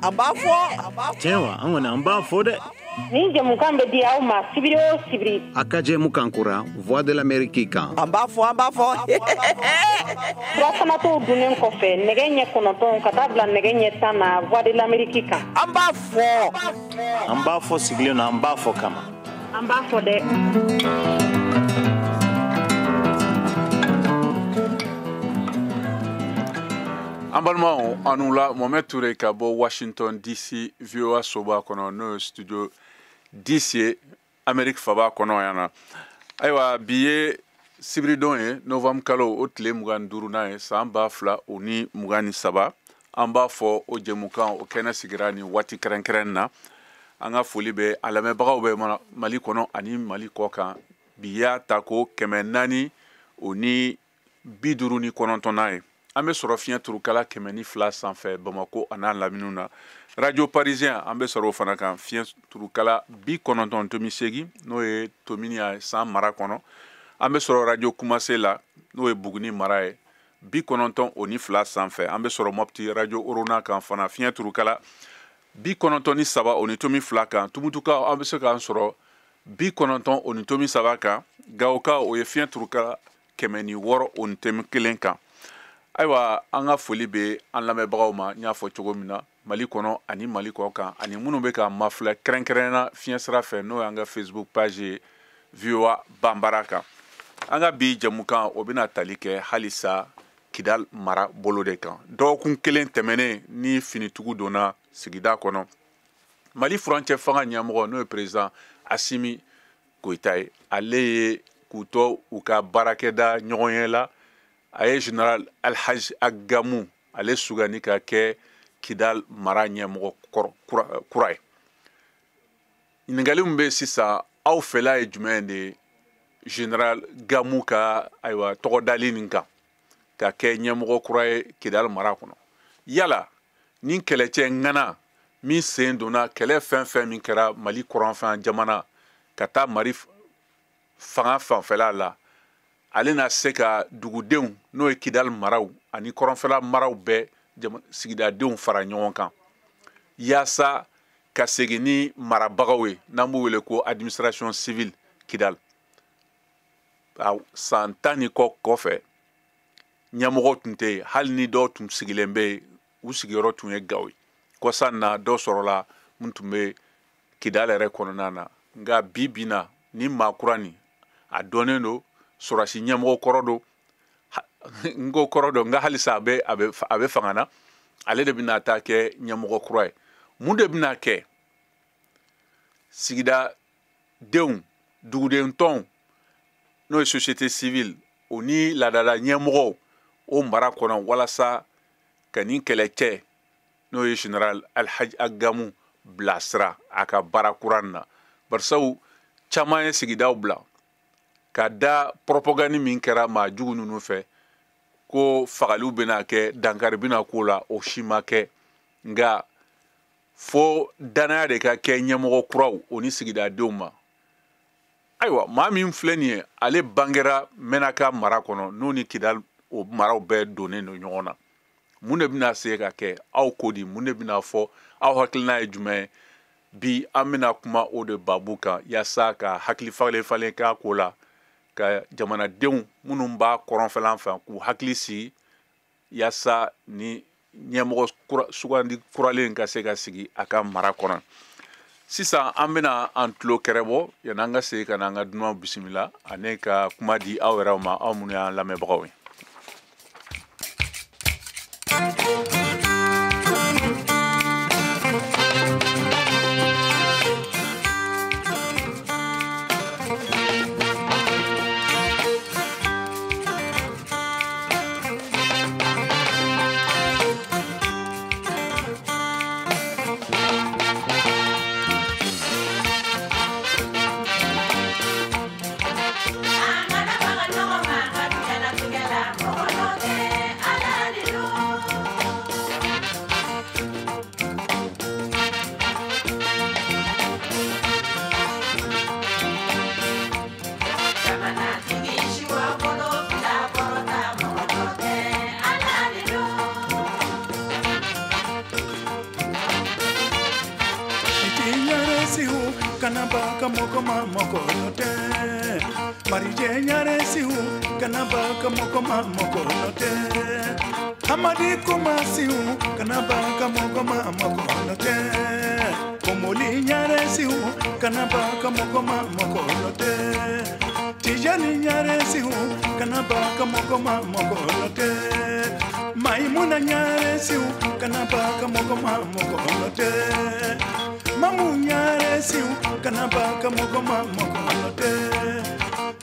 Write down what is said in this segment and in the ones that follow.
An b'a fɔ. Tiɲɛ wa, an kɔni an b'a fɔ dɛ. Nin jɛmukan bɛ di aw ma sibiri o sibiri. A ka jɛmukan kura Voix de l'Amérique kan. An b'a fɔ, an b'a fɔ. Furafanatɔw dunnen kɔfɛ nɛgɛ ɲɛ 9 ka taa bila nɛgɛ ɲɛ 10 na Voix de l'Amérique kan. An b'a fɔ. An b'a fɔ sigilen na, an b'a fɔ kama. An b'a fɔ dɛ. An balimaw, an la Mohamed Touré ka bɔ Washington DC VOA soba kɔnɔ, n'o ye studio DC ye Amérique faba kɔnɔ yan na. Ayiwa, bi ye sibiridon ye, novembre kalo o tile 25nan ye, san 2023. An b'a fɔ o jɛmukan o kɛnɛ sigira nin waati kɛrɛnkɛrɛn na. An ka foli bɛ a lamɛnbagaw bɛ Mali kɔnɔ ani Mali kɔ kan. Bi y'a ta ko 459nan ye. An bɛ sɔrɔ fiɲɛ turukala 102 sanfɛ Bamakɔ a n'a laminiw na. Radio Parisien an bɛ sɔrɔ o fana kan fiɲɛ turukala 90.8, n'o ye Tominian san mara kɔnɔ. An bɛ sɔrɔ Radio Kumase la, n'o ye Buguni mara ye, 92 sanfɛ. An bɛ sɔrɔ Mopti Radio Orona kan fana fiɲɛ turukala 93.2 kan. Tumutukaw an bɛ se k'an sɔrɔ 90.3 kan. Gawokaw o ye fiɲɛ turukala 106.1 kan. Ayiwa, an ka foli bɛ an lamɛnbagaw ma, n y'a fɔ cogo min na, Mali kɔnɔ ani Mali kɔ kan, ani minnu bɛ ka mafilɛ kɛrɛnkɛrɛnnena fiɲɛ sira fɛ, n'o y'an ka Facebook page ye VOA Banbara kan. An ka bi jɛmukan o bɛna tali kɛ halisa Kidal mara bolo de kan. Dɔgɔkun kelen tɛmɛnen ni finitigiw donna sigida kɔnɔ, Mali furancɛ fanga ɲɛmɔgɔ, n'o ye président Assimi Goïta ye, ale ye k'u to u ka baarakɛda ɲɔgɔnye la, a ye général Alhaji Agamu ale sugandi ka kɛ Kidal mara ɲɛmɔgɔ kura ye. Ɲininkali min bɛ sisan, aw fɛla ye jumɛn de ye général Gamu ka ayiwa tɔgɔ dali nin kan ka kɛ ɲɛmɔgɔ kura ye Kidal mara kɔnɔ? Yala ni kɛlɛcɛ ŋana min sen donna kɛlɛ fɛn fɛn min kɛra Mali kɔrɔnfɛn jamana ka taa Mali fanga fanfɛla la, ale na se ka dugudenw, n'o ye Kidal maraw ani kɔrɔnfɛla maraw bɛɛ sigidadenw fara ɲɔgɔn kan yaasa ka segin ni marabagaw ye, n'an b'u wele ko administration civile Kidal. San 10 ni kɔ kɔfɛ, ɲɛmɔgɔ tun tɛ yen, hali ni dɔw tun sigilen bɛ yen, u sigiyɔrɔ tun ye Gawo ye. Kɔsa in na dɔ sɔrɔla mun tun bɛ Kidal yɛrɛ kɔnɔna na, nka bi bi na ni maa kura nin a dɔnnen don, sɔrɔdasi ɲɛmɔgɔ kɔrɔ don, n ko kɔrɔ don, nka halisa a bɛ fanga na, ale de bɛna taa kɛ ɲɛmɔgɔ kura ye. Mun de bɛna kɛ sigida denw, duguden tɔnw, n'o ye société civile o ni laadala ɲɛmɔgɔw o mara kɔnɔ, walasa ka nin kɛlɛcɛ, n'o ye général Alhaji Agamu bilasira a ka baara kura nin na? Barisabu caman ye sigidaw bila ka da propagande min kɛra maa jugu ninnu fɛ ko fagaliw bɛna kɛ, dankari bɛna k'o la, o si ma kɛ. Nka fo danaya de ka kɛ ɲɛmɔgɔ kuraw o ni sigidadenw ma. Ayiwa, maa min filɛ nin ye, ale bangera Menaka mara kɔnɔ, n'o ni Kidal o maraw bɛɛ donnen don ɲɔgɔn na. Mun de bɛna se ka kɛ? Aw ko di? Mun de bɛna fɔ? Aw hakilina ye jumɛn ye? Bi an bɛna kuma o de babu kan yaasa ka hakili falen falen k'a ko la, ka jamanadenw minnu b'a kɔrɔnfɛlan fɛ k'u hakili sigi yaasa ni ɲɛmɔgɔ sugandi kuralen ka se ka sigi a ka mara kɔnɔ. Sisan an bɛna an tulo kɛrɛbɔ yanni an ka segin ka na an ka dunanw bisimila ani ka kuma di aw yɛrɛw ma, aw minnu y'an lamɛnbagaw ye. Ala Kana ba ka mɔgɔ ma mɔgɔ nɔ tɛ. Marijɛ ɲare siw kana ba ka mɔgɔ ma mɔgɔ nɔ tɛ. Hamadi kuma siw kana ba ka mɔgɔ ma mɔgɔ nɔ tɛ. Komoli ɲare siw kana ba ka mɔgɔ ma mɔgɔ nɔ tɛ. Tijani ɲare siw kana ba ka mɔgɔ ma mɔgɔ nɔ tɛ. Maimuna ɲare siw kana ba ka mɔgɔ ma mɔgɔ nɔ tɛ. Mamu ɲare siw kana ba ka mɔgɔ ma mɔgɔ nɔ tɛ.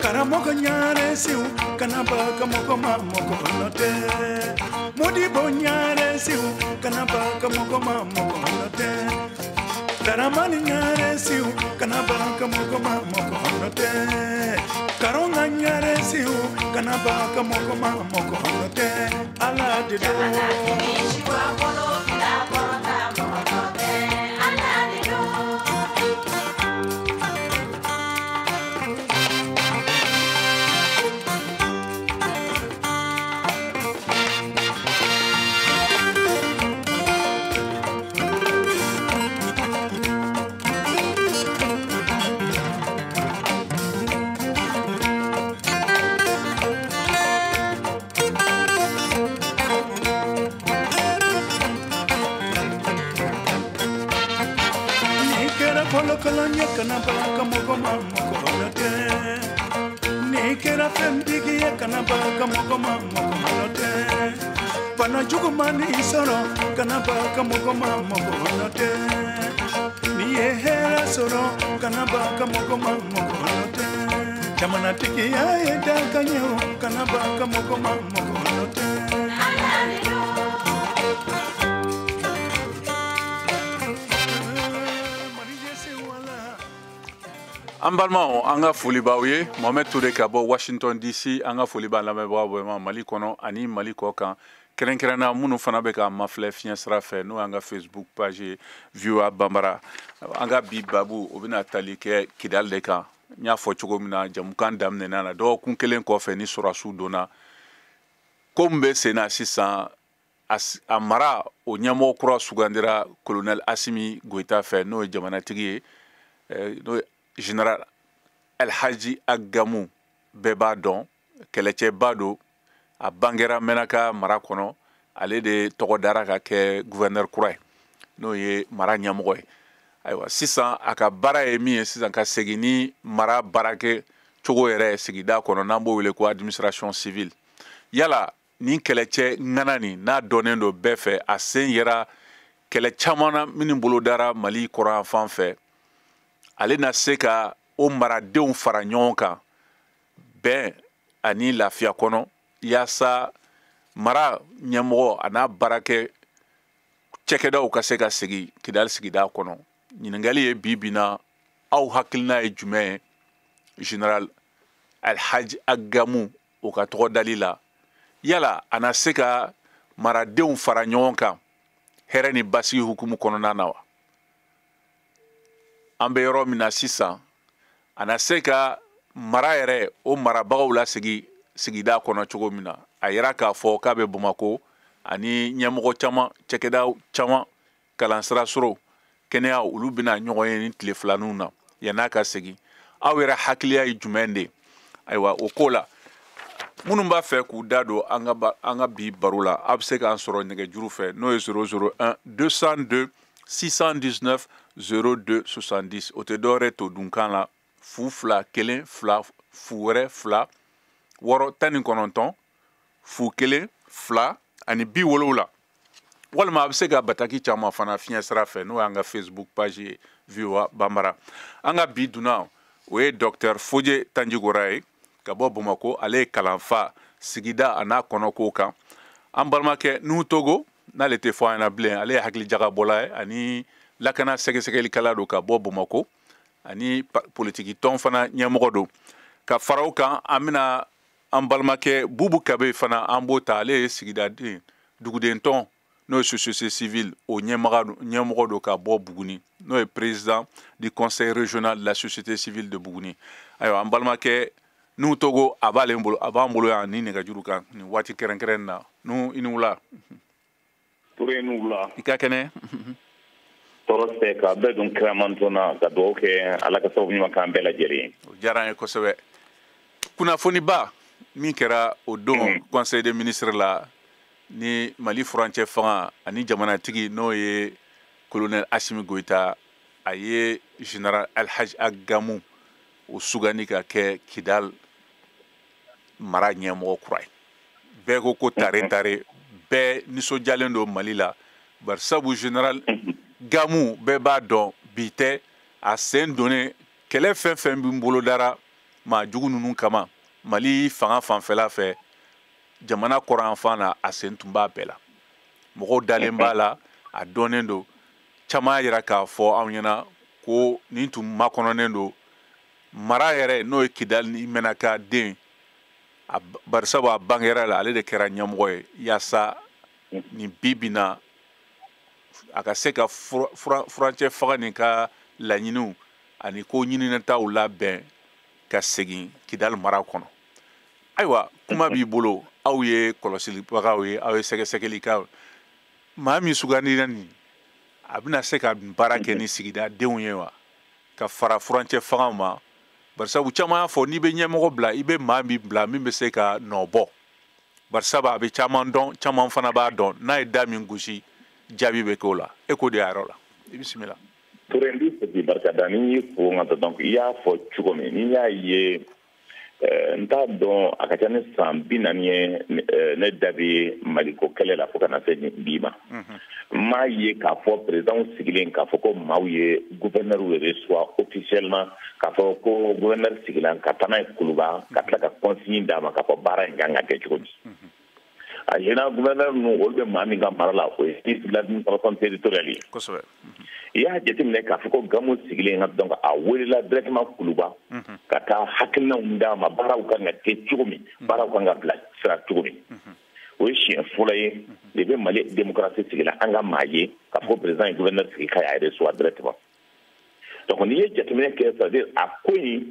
Karamɔgɔ ɲare siw kana ba ka mɔgɔ ma mɔgɔ nɔ tɛ. Modibo ɲare siw kana ba ka mɔgɔ ma mɔgɔ nɔ tɛ. Daramani ɲare siw kana ba ka mɔgɔ ma mɔgɔ nɔ tɛ. Karonga ɲare siw kana ba ka mɔgɔ ma mɔgɔ nɔ tɛ. Ala de do. Kolonya kana ba ka mɔgɔ ma mɔgɔ nɔ tɛ. N'i kɛra fɛntigi ye kana ba ka mɔgɔ ma mɔgɔ nɔ tɛ. Bana jugu man'i sɔrɔ kana ba ka mɔgɔ ma mɔgɔ nɔ tɛ. N'i ye hɛrɛ sɔrɔ kana ba ka mɔgɔ ma mɔgɔ nɔ tɛ. Jamanatigiya ye dakan ye o kana ba ka mɔgɔ ma mɔgɔ nɔ tɛ. An balimaw, an ka foli b'aw ye. Mohamed Touré ka bɔ Washington DC. An ka foli b'an lamɛnbagaw bɛɛ ma Mali kɔnɔ ani Mali kɔ kan, kɛrɛnkɛrɛnna minnu fana bɛ k'an mafilɛ fiɲɛ sira fɛ, n'o y'an ka Facebook page ye VOA Bambara. An ka bi babu, o bɛna tali kɛ Kidali de kan. N y'a fɔ cogo min na jamukan daminɛna na, dɔgɔkun kelen kɔfɛ ni sɔrɔdasiw donna, ko min bɛ sen na sisan, a mara o ɲɛmɔgɔ kura sugandira colonel Assimi Goïta fɛ, n'o ye jamanatigi ye, n'o ye Général Alhaji Agamu. Bɛɛ b'a dɔn, kɛlɛcɛba don, a bangera Menaka mara kɔnɔ. Ale de tɔgɔ dara ka kɛ gouverneur kura ye, n'o ye mara ɲɛmɔgɔ ye. Ayiwa, sisan a ka baara ye min ye sisan, ka segin ni mara baarakɛ cogo yɛrɛ ye sigida kɔnɔ, n'an b'o wele ko administration civile. Yala nin kɛlɛcɛ ŋana nin, n'a dɔnnen don bɛɛ fɛ, a sen yera kɛlɛ caman na minnu bolo dara Mali kɔrɔn fan fɛ, ale na se ka o maradenw fara ɲɔgɔn kan bɛn ani lafiya kɔnɔ, yaasa mara ɲɛmɔgɔ a n'a baarakɛ cɛkɛdaw ka se ka segin Kidali sigida kɔnɔ. Ɲininkali ye bi bi na, aw hakilina ye jumɛn ye Général Alhaji Agamu o ka tɔgɔ dali la? Yala a na se ka maradenw fara ɲɔgɔn kan hɛrɛ ni basigi hukumu kɔnɔna na wa? An bɛ yɔrɔ min na sisan, a na se ka mara yɛrɛ o marabagaw lasegi sigida kɔnɔ cogo min na? A yira k'a fɔ k'a bɛ Bamakɔ ani ɲɛmɔgɔ caman, cɛkɛda caman, kalansira sɔrɔ, kɛnɛya, olu bɛna ɲɔgɔn ye ni tile filaninw na yann'a ka segin. Aw yɛrɛ hakiliya ye jumɛn de ye? Ayiwa, o ko la, minnu b'a fɛ k'u da don an ka bi baro la, a bɛ se k'an sɔrɔ nɛgɛjuru fɛ, n'o ye 001 202 619 02 70. O tɛ dɔwɛrɛ to dunkan la, 0 2 1 2 0 2 6 19 0 1 2 ani 70. Walima a bɛ se ka bataki caman fana fiɲɛ sira fɛ, n'o y'an ka Facebook page ye VOA Bambara. An ka bi dunan, o ye Docteur Fodje Tandjigora ye ka bɔ Bamakɔ. Ale ye kalanfa sigida a n'a kɔnɔko kan. An balimakɛ Nuhu Togo, n'ale tɛ fɔ an ɲɛna bilen, ale ye hakili jagabɔla ye ani lakana sɛgɛsɛgɛlikɛla don ka bɔ Bamakɔ, ani politiki tɔn fana ɲɛmɔgɔ don. Ka fara o kan, an bɛna an balimakɛ Bubu Kabe fana, an b'o ta. Ale ye sigidaden duguden tɔn, n'o ye société civile o ɲɛmɔgɔ don ka bɔ Buguni, n'o ye président du conseil régional de la société civile de Buguni. Ayiwa, an balimakɛ Nuhu Togo, a b'ale bolo, a b'an bolo yan ni nɛgɛjuru kan nin waati kɛrɛnkɛrɛn na. Nuhu, i ni wula. Touré, ni wula. I ka kɛnɛ? Tɔɔrɔ tɛ k'a bɛɛ don kiramanto na ka dugawu kɛ Ala ka sababu ɲuman k'an bɛɛ lajɛlen ye. O diyara an ye kosɛbɛ. Kunnafoniba min kɛra o don conseil des ministres la ni Mali furancɛ fanga ani jamanatigi n'o ye colonel Assimi Goïta, a ye général Alhaji Gamou o sugandi ka kɛ Kidal mara ɲɛmɔgɔ kura ye. Bɛɛ ko ko tare tare, bɛɛ nisɔndiyalen don Mali la, bari sabu général Gamou bɛɛ b'a dɔn bi tɛ, a sen donnen kɛlɛ fɛn fɛn min bolodara maa jugu ninnu kama Mali fanga fanfɛla fɛ, jamana kɔrɔnfan na, a sen tun b'a bɛɛ la. Mɔgɔw dalen b'a la, a dɔnnen don. Caman y'a jira k'a fɔ anw ɲɛna ko nin tun makɔnɔnen don mara yɛrɛ n'o ye Kidali ni Mɛnaka den, bari sabu a bangera la, ale de kɛra ɲɛmɔgɔ ye yaasa nin bi bi na a ka se ka furancɛ faga nin ka laɲiniw ani ko ɲininataw labɛn ka segin Kidali mara kɔnɔ. Ayiwa, kuma b'i bolo, aw ye kɔlɔsilibagaw ye, aw ye sɛgɛsɛgɛlikaw. Maa min sugandira nin, a bɛna se ka baara kɛ ni sigidadenw ye wa, ka fara furancɛ fangaw ma? Bari sabu caman y'a fɔ n'i bɛ ɲɛmɔgɔ bila, i bɛ maa min bila min bɛ se ka nɔ bɔ, bari sabu a bɛ caman dɔn, caman fana b'a dɔn, n'a ye da min gosi jaabi bɛ k'o la. E ko de y'a yɔrɔ la, i bisimila. Touré, n b'i fo k'i barika da. Ni y'i fo n ka donc i y'a fɔ cogo min, n'i y'a ye, n t'a dɔn, a ka ca ni san 40 ye ne da bɛ Maliko kɛlɛ la fo ka na se bi ma. N m'a ye k'a fɔ président sigilen k'a fɔ ko maaw ye gouverneur reçoit officiellement, k'a fɔ ko gouverneur sigilen ka taa n'a ye Kuluba ka tila ka consigne d'a ma k'a fɔ baara in kan ka kɛ cogo di. A général gouverneur ninnu, olu bɛ maa min ka mara la, o ye ministre de l'administration territoriale ye. I y'a jateminɛ k'a fɔ ko Gamou sigilen ka donc a welela directement Kuluba ka taa hakilinaw d'a ma, baaraw kan ka kɛ cogo min, baaraw kan ka bila sira cogo min. O ye siɲɛ fɔlɔ ye depuis Mali démocratie sigila an ka maa ye k'a fɔ ko président ye gouverneur sigi k'a y'a reçoit directement. Donc n'i ye jateminɛ kɛ, c'est à dire a ko in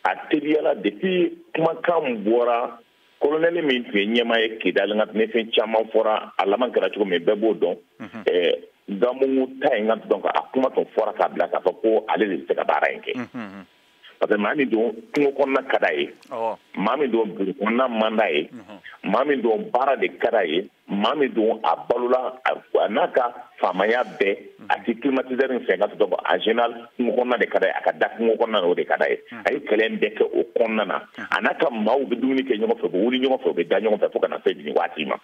a teliyala depuis kumakan bɔra colonel min tun ye ɲɛmaa ye Kidali, nka ni fɛn caman fɔra, a laban kɛra cogo min bɛɛ b'o dɔn. Gamou ta in ka donc a kuma tun fɔra k'a bila k'a fɔ ko ale de bɛ se ka baara in kɛ, parce que maa min don kungo kɔnɔna ka d'a ye, maa min don bugu kɔnɔna man d'a ye, maa min don baara de ka d'a ye, maa min don a balola a n'a ka faamaya bɛɛ, a ti climatiseur in fɛ ka to en général kungo kɔnɔna de ka d'a ye, a ka da kungo kɔnɔna na, o de ka d'a ye. A ye kɛlɛ in bɛɛ kɛ o kɔnɔna na, a n'a ka maaw bɛ dumuni kɛ ɲɔgɔn fɛ, u bɛ wuli ɲɔgɔn fɛ, u bɛ da ɲɔgɔn fɛ fo ka na se nin waati ma.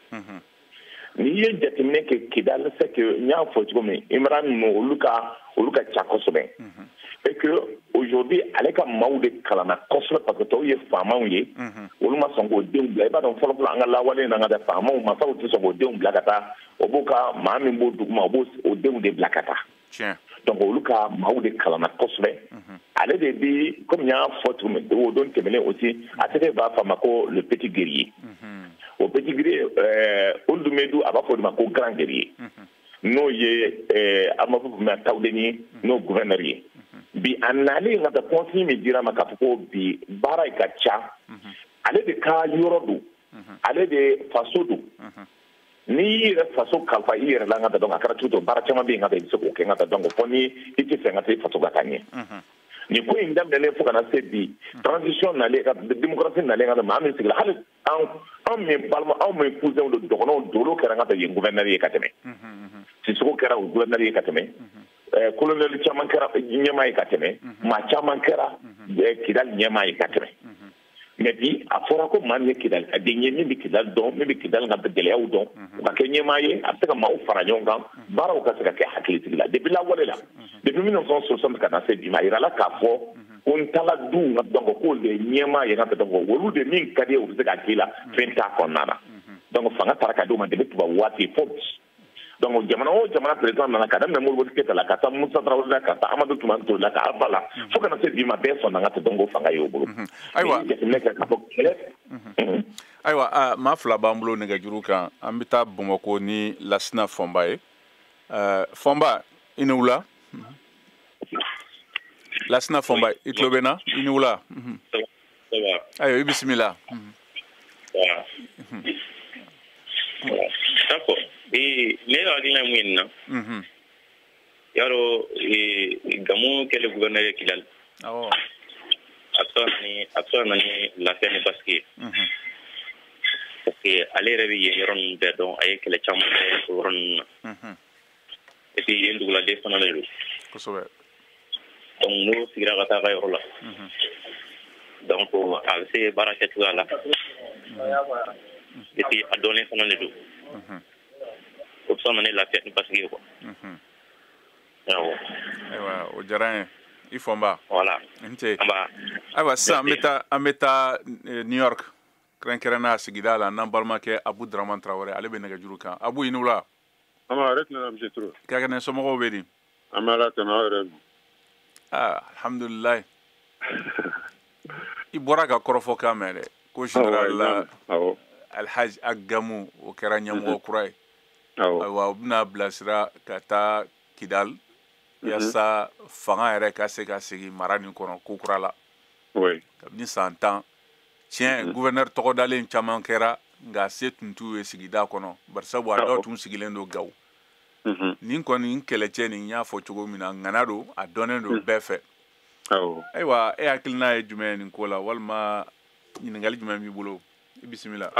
N'i ye jateminɛ kɛ Kidali, c'est que n y'a fɔ cogo min, Imran ninnu olu ka ca kosɛbɛ, et que aujourd'hui ale ka maaw de kalanna kosɛbɛ, parce que tɔw ye faamaw ye, olu ma sɔn k'o denw bila. I b'a dɔn fɔlɔ-fɔlɔ an ka lawale n'an ka taa faamaw masaw tɛ sɔn k'o denw bila ka taa, o b'o ka maa min b'o duguma, o b'o o denw de bila ka taa. Donc olu ka maaw de kalanna kosɛbɛ. Ale de bi, comme n y'a fɔ cogo min o don tɛmɛnen aussi, a tɛgɛ b'a fɔ a ma ko le petit guerrier. O petit guerrier, Ould Medou, a b'a fɔ o de ma ko grand guerrier, n'o ye an b'a fɔ min Tawudeni, n'o gouverneur ye. Bi a nalen ka taa consigne min dira ma k'a fɔ ko bi baara in ka ca, ale de ka yɔrɔ don, ale de faso don. N'i y'i yɛrɛ faso kalifa i yɛrɛ la, n ka taa donc a kɛra cogo cogo, baara caman bɛ yen ka taa i bɛ se k'o kɛ, n ka taa donc fɔ ni i tɛ fɛ ka taa i faso ka taa ɲɛ. Nin ko in daminɛlen fo ka na se bi transition nalen ka démocratie nalen ka maa min sigila, hali anw min balima, anw min cousin don, dɔgɔnɔw dolo kɛra n ka taa yen gouverneur ye ka tɛmɛ, Sisoko kɛra o gouverneur ye ka tɛmɛ, colonel caman kɛra ɲɛmaa ye ka tɛmɛ, maa caman kɛra Kidali ɲɛmaa ye ka tɛmɛ. Mais bi a fɔra ko maa min ye Kidali ka den ye, min bɛ Kidali dɔn, min bɛ Kidali ka gɛlɛyaw dɔn, o ka kɛ ɲɛmaa ye, a bɛ se ka maaw fara ɲɔgɔn kan, baaraw ka se ka kɛ hakilisigi la. Depuis lawale la, depuis 1960 ka na se bi ma, a yirala k'a fɔ ko n taala duw ka donc k'olu de ye ɲɛmaa ye ka donc olu de min ka di ye, u bɛ se ka k'i la, fɛn t'a kɔnɔna na. Donc fanga taara ka d'u ma depuis tubabu waati fo bi. Donc jamana o jamana président nana, ka daminɛ Modibo Keita la, ka taa Musa Tarawele la, ka taa Amadu Tumani Ture la, ka Alpha la, fo ka na se bi ma, bɛɛ sɔnna ka tɛ donc o fanga y'o bolo. Ayiwa, jateminɛ kɛ k'a fɔ kɛlɛ. Ayiwa, maa fila b'an bolo nɛgɛjuru kan, an bɛ taa Bamakɔ ni Lasina Fɔnba ye. Fɔnba, i ni wula. Lasina Fɔnba, i tulo bɛ n na? I ni wula. Ayiwa, i bisimila. D'accord. Ne hakilina ye mun ye nin na? Yaro Gamou kɛlen gouverneur ye Kidal. Awɔ. A bɛ se ka na ni lafiya ni basigi ye. Parce que ale yɛrɛ bɛ yen yɔrɔ ninnu bɛɛ dɔn, a ye kɛlɛ caman kɛ o yɔrɔ ninnu na. Et puis yen duguladen fana de don. Kosɛbɛ. Donc n'o sigira ka taa a ka yɔrɔ la. Donc a bɛ se baara kɛcogoya la. Et puis a dɔnnen fana de don. O bɛ se ka na ni lafiya ni basigi ye quoi. Awɔ. Ayiwa, o diyara n ye. I fɔnba. Voilà. N ce. Ayiwa, sisan an bɛ taa New York kɛrɛnkɛrɛnnenya sigida la, n'an balimakɛ Abu Dramane Traoré, ale bɛ nɛgɛjuru kan. Abu, i ni wula. An b'a yɛrɛ tɛna Monsieur Touré. Ka kɛnɛ, somɔgɔw bɛ di? An bɛ Ala tanu, aw yɛrɛ dun? Aa, alhamdulilayi. I bɔra ka kɔrɔfɔ kan mɛn dɛ, ko général Alhaji Gamou, o kɛra ɲɛmɔgɔ kura ye. Ayiwa, u bɛna bilasira ka taa Kidal yaasa fanga yɛrɛ ka se ka segin mara nin kɔnɔ ko kura la. Kabini san 10, tiɲɛ, gouverneur tɔgɔdalen caman kɛra, nka se tun t'u ye sigida kɔnɔ, barisabu a dɔw tun sigilen don Gawo. Nin kɔni kɛlɛcɛ nin, y'a fɔ cogo min na, ŋana don, a dɔnnen don bɛɛ fɛ. Ayiwa, e hakilina ye jumɛn ye nin ko la, walima ɲininkali jumɛn b'i bolo? I bisimila.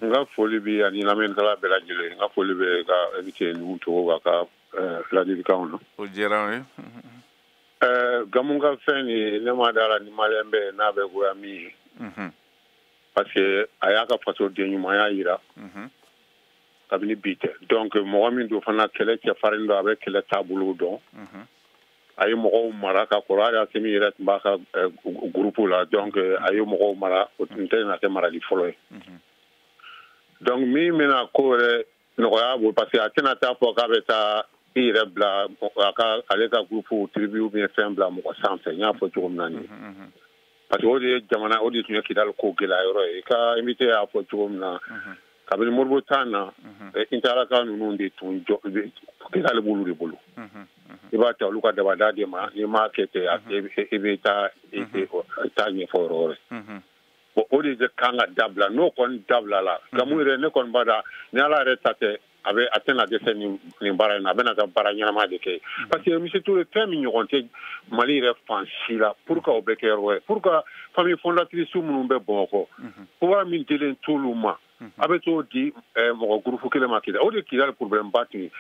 N ka foli bi ani lamɛnnikɛla bɛɛ lajɛlen. N ka foli bɛ ka invité ninnu tɔgɔ ka ladilikanw na. O diyara n ye. Gamou ka fɛn nin, ne ma da la ni maliyɛn bɛ n'a bɛ goya min ye. Parce que a y'a ka fasoden ɲumanya yira kabini bi tɛ. Donc mɔgɔ min don fana, kɛlɛ cɛfarin don, a bɛ kɛlɛ taabolo dɔn. A ye mɔgɔw mara ka kɔrɔ, hali Asimi yɛrɛ tun b'a ka groupe la. Donc a ye mɔgɔw mara, o tun tɛ na kɛ marali fɔlɔ ye. Donc min bɛna ko yɛrɛ nɔgɔya bolo, parce que a tɛna taa fɔ k'a bɛ taa i yɛrɛ bila a ka ale ka groupe, tribu ou bien fɛn bila mɔgɔ sanfɛ, n y'a fɔ cogo min na nin ye. Parce que o de ye jamana, o de tun ye Kidali ko gɛlɛya yɔrɔ ye. I ka invité y'a fɔ cogo min na, kabini Modibo tan na, Intalaka ninnu de tun jɔ Kidali b'olu de bolo. I b'a ta olu ka dabada de ma, n'i m'a kɛ ten, i bɛ taa ɲɛfɔ yɔrɔ wɛrɛ. Bon, o de kan ka dabila. N'o kɔni dabila la, Gamou yɛrɛ, ne kɔni b'a da ni Ala yɛrɛ ta tɛ, a bɛ a tɛna dɛsɛ nin baara in na, a bɛna taa baara ɲɛnama de kɛ. Parce que Monsieur Touré, fɛn min ɲɔgɔn tɛ Mali yɛrɛ fan si la, pour que o bɛ kɛ yɔrɔ wɛrɛ, pour que famille fondatrice minnu bɛ Bamakɔ, pouvoir min dilen t'olu ma, a bɛ t'o di mɔgɔ groupe kelen ma Kidali. O de Kidali problème ba tun ye.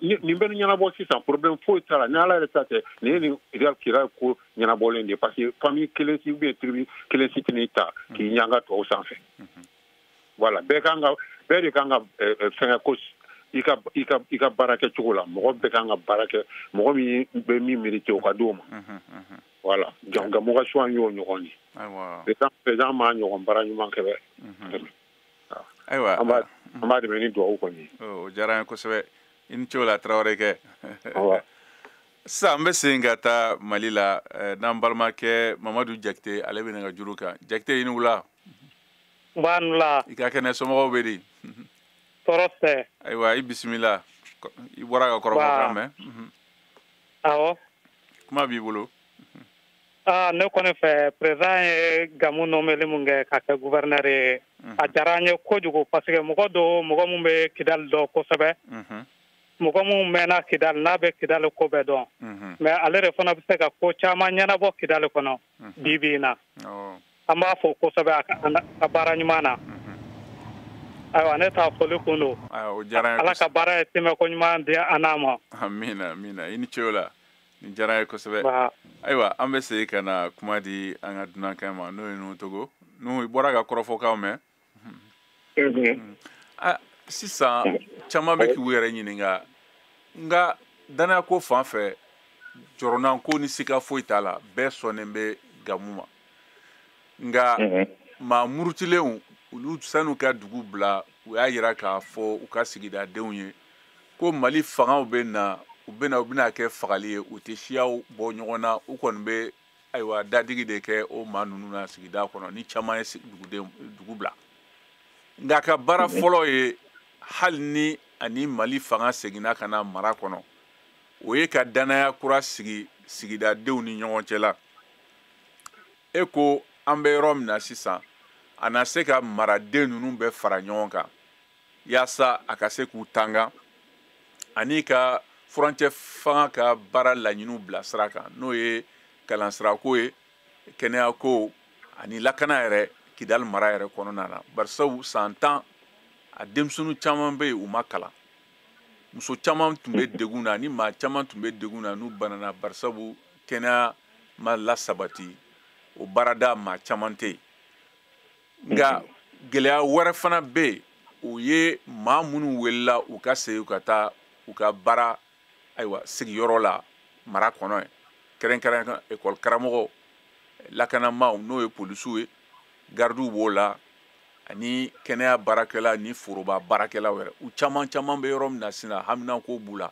Nin bɛ ɲɛnabɔ sisan, problème foyi t'a la. Ni Ala yɛrɛ ta tɛ, nin ye nin Kidali ko ɲɛnabɔlen de ye. Parce que famille kelen si ou bien tribu kelen si tɛn'i ta k'i ɲanga tɔw sanfɛ. Voilà, bɛɛ kan ka, bɛɛ de kan ka fɛngɛ ko i ka baara kɛ cogo la. Mɔgɔ bɛɛ kan ka baara kɛ, mɔgɔ min bɛ min mérité, o ka d'o ma. Voilà, donc Gamou ka choix y'o ɲɔgɔn ye. Président m'a ɲɔgɔn baara ɲuman kɛ dɛ. Ayiwa, an b'a dɛmɛ ni dugawu kɔni ye. O diyara n ye kosɛbɛ. I ni ce o la, Traoré kɛ. Sisan an bɛ segin ka taa Mali la, n'an balimakɛ Mamadu Jakite, ale bɛ nɛgɛjuru kan. Jakite, i ni wula. Nba ni wula. I ka kɛnɛ, somɔgɔw bɛ di? Tɔɔrɔ tɛ. Ayiwa, i bisimila. I bɔra ka kɔrɔfɔ kan mɛn. Awɔ. Kuma b'i bolo. Aa, ne kɔni fɛ, président ye Gamou nommeli mun kɛ ka kɛ gouverneur ye, a diyara an ye kojugu, parce que mɔgɔ dɔ, mɔgɔ mun bɛ Kidali dɔn kosɛbɛ, mɔgɔ mun mɛnna Kidali, n'a bɛ Kidali ko bɛɛ dɔn, mais ale de fana bɛ se ka ko caman ɲɛnabɔ Kidali kɔnɔ bi bi in na. An b'a fɔ kosɛbɛ a ka baara ɲuman na. Ayiwa, ne ta foli kun don. Ala ka baara ye tɛmɛko ɲuman di an n'a ma. Amina, amina. I ni ce o la. Nin diyara n ye kosɛbɛ. Ayiwa, an bɛ segin ka na kuma di an ka dunankɛ ma, n'o ye Nuhu Togo. Nuhu, i bɔra ka kɔrɔfɔkanw mɛn. Sisan caman bɛ k'u yɛrɛ ɲininka, nka danayako fan fɛ, jɔrɔnanko ni sika foyi t'a la, bɛɛ sɔnnen bɛ Gamou ma. Nka maa murutilenw, olu san'u ka dugu bila, u y'a yira k'a fɔ u ka sigidadenw ye ko Mali fangaw bɛ na, u bɛna kɛ fagali ye, u tɛ siyaw bɔ ɲɔgɔn na, u kɔni bɛ ayiwa dadigi de kɛ o maa ninnu na sigida kɔnɔ, ni caman ye dugu bila. Nka ka baara fɔlɔ ye, hali ni ani Mali fanga seginna ka na mara kɔnɔ, o ye ka danaya kura sigi sigidadenw ni ɲɔgɔn cɛ la. E ko an bɛ yɔrɔ min na sisan, a na se ka maraden ninnu bɛɛ fara ɲɔgɔn kan yaasa a ka se k'u tanga ani ka furancɛ fanga ka baara laɲiniw bila sira kan, n'o ye kalansirako ye, kɛnɛyako ani lakana yɛrɛ Kidali mara yɛrɛ kɔnɔna na. Barisabu san 10 a denmisɛnnin caman bɛ yen u ma kalan, muso caman tun bɛ degun na ani maa caman tun bɛ degun na n'u banana, barisabu kɛnɛya ma lasabati, o baarada maa caman tɛ yen. Nka gɛlɛya wɛrɛ fana bɛ yen, o ye maa minnu welela u ka segin ka taa u ka baara ayiwa sigiyɔrɔ la mara kɔnɔ yen, kɛrɛnkɛrɛn ekɔli karamɔgɔ, lakanamaaw n'o ye polisiw ye, garidiw b'o la, ani kɛnɛya baarakɛla ni foroba baarakɛlaw yɛrɛ, u caman caman bɛ yɔrɔ min na sisan haminanko b'u la.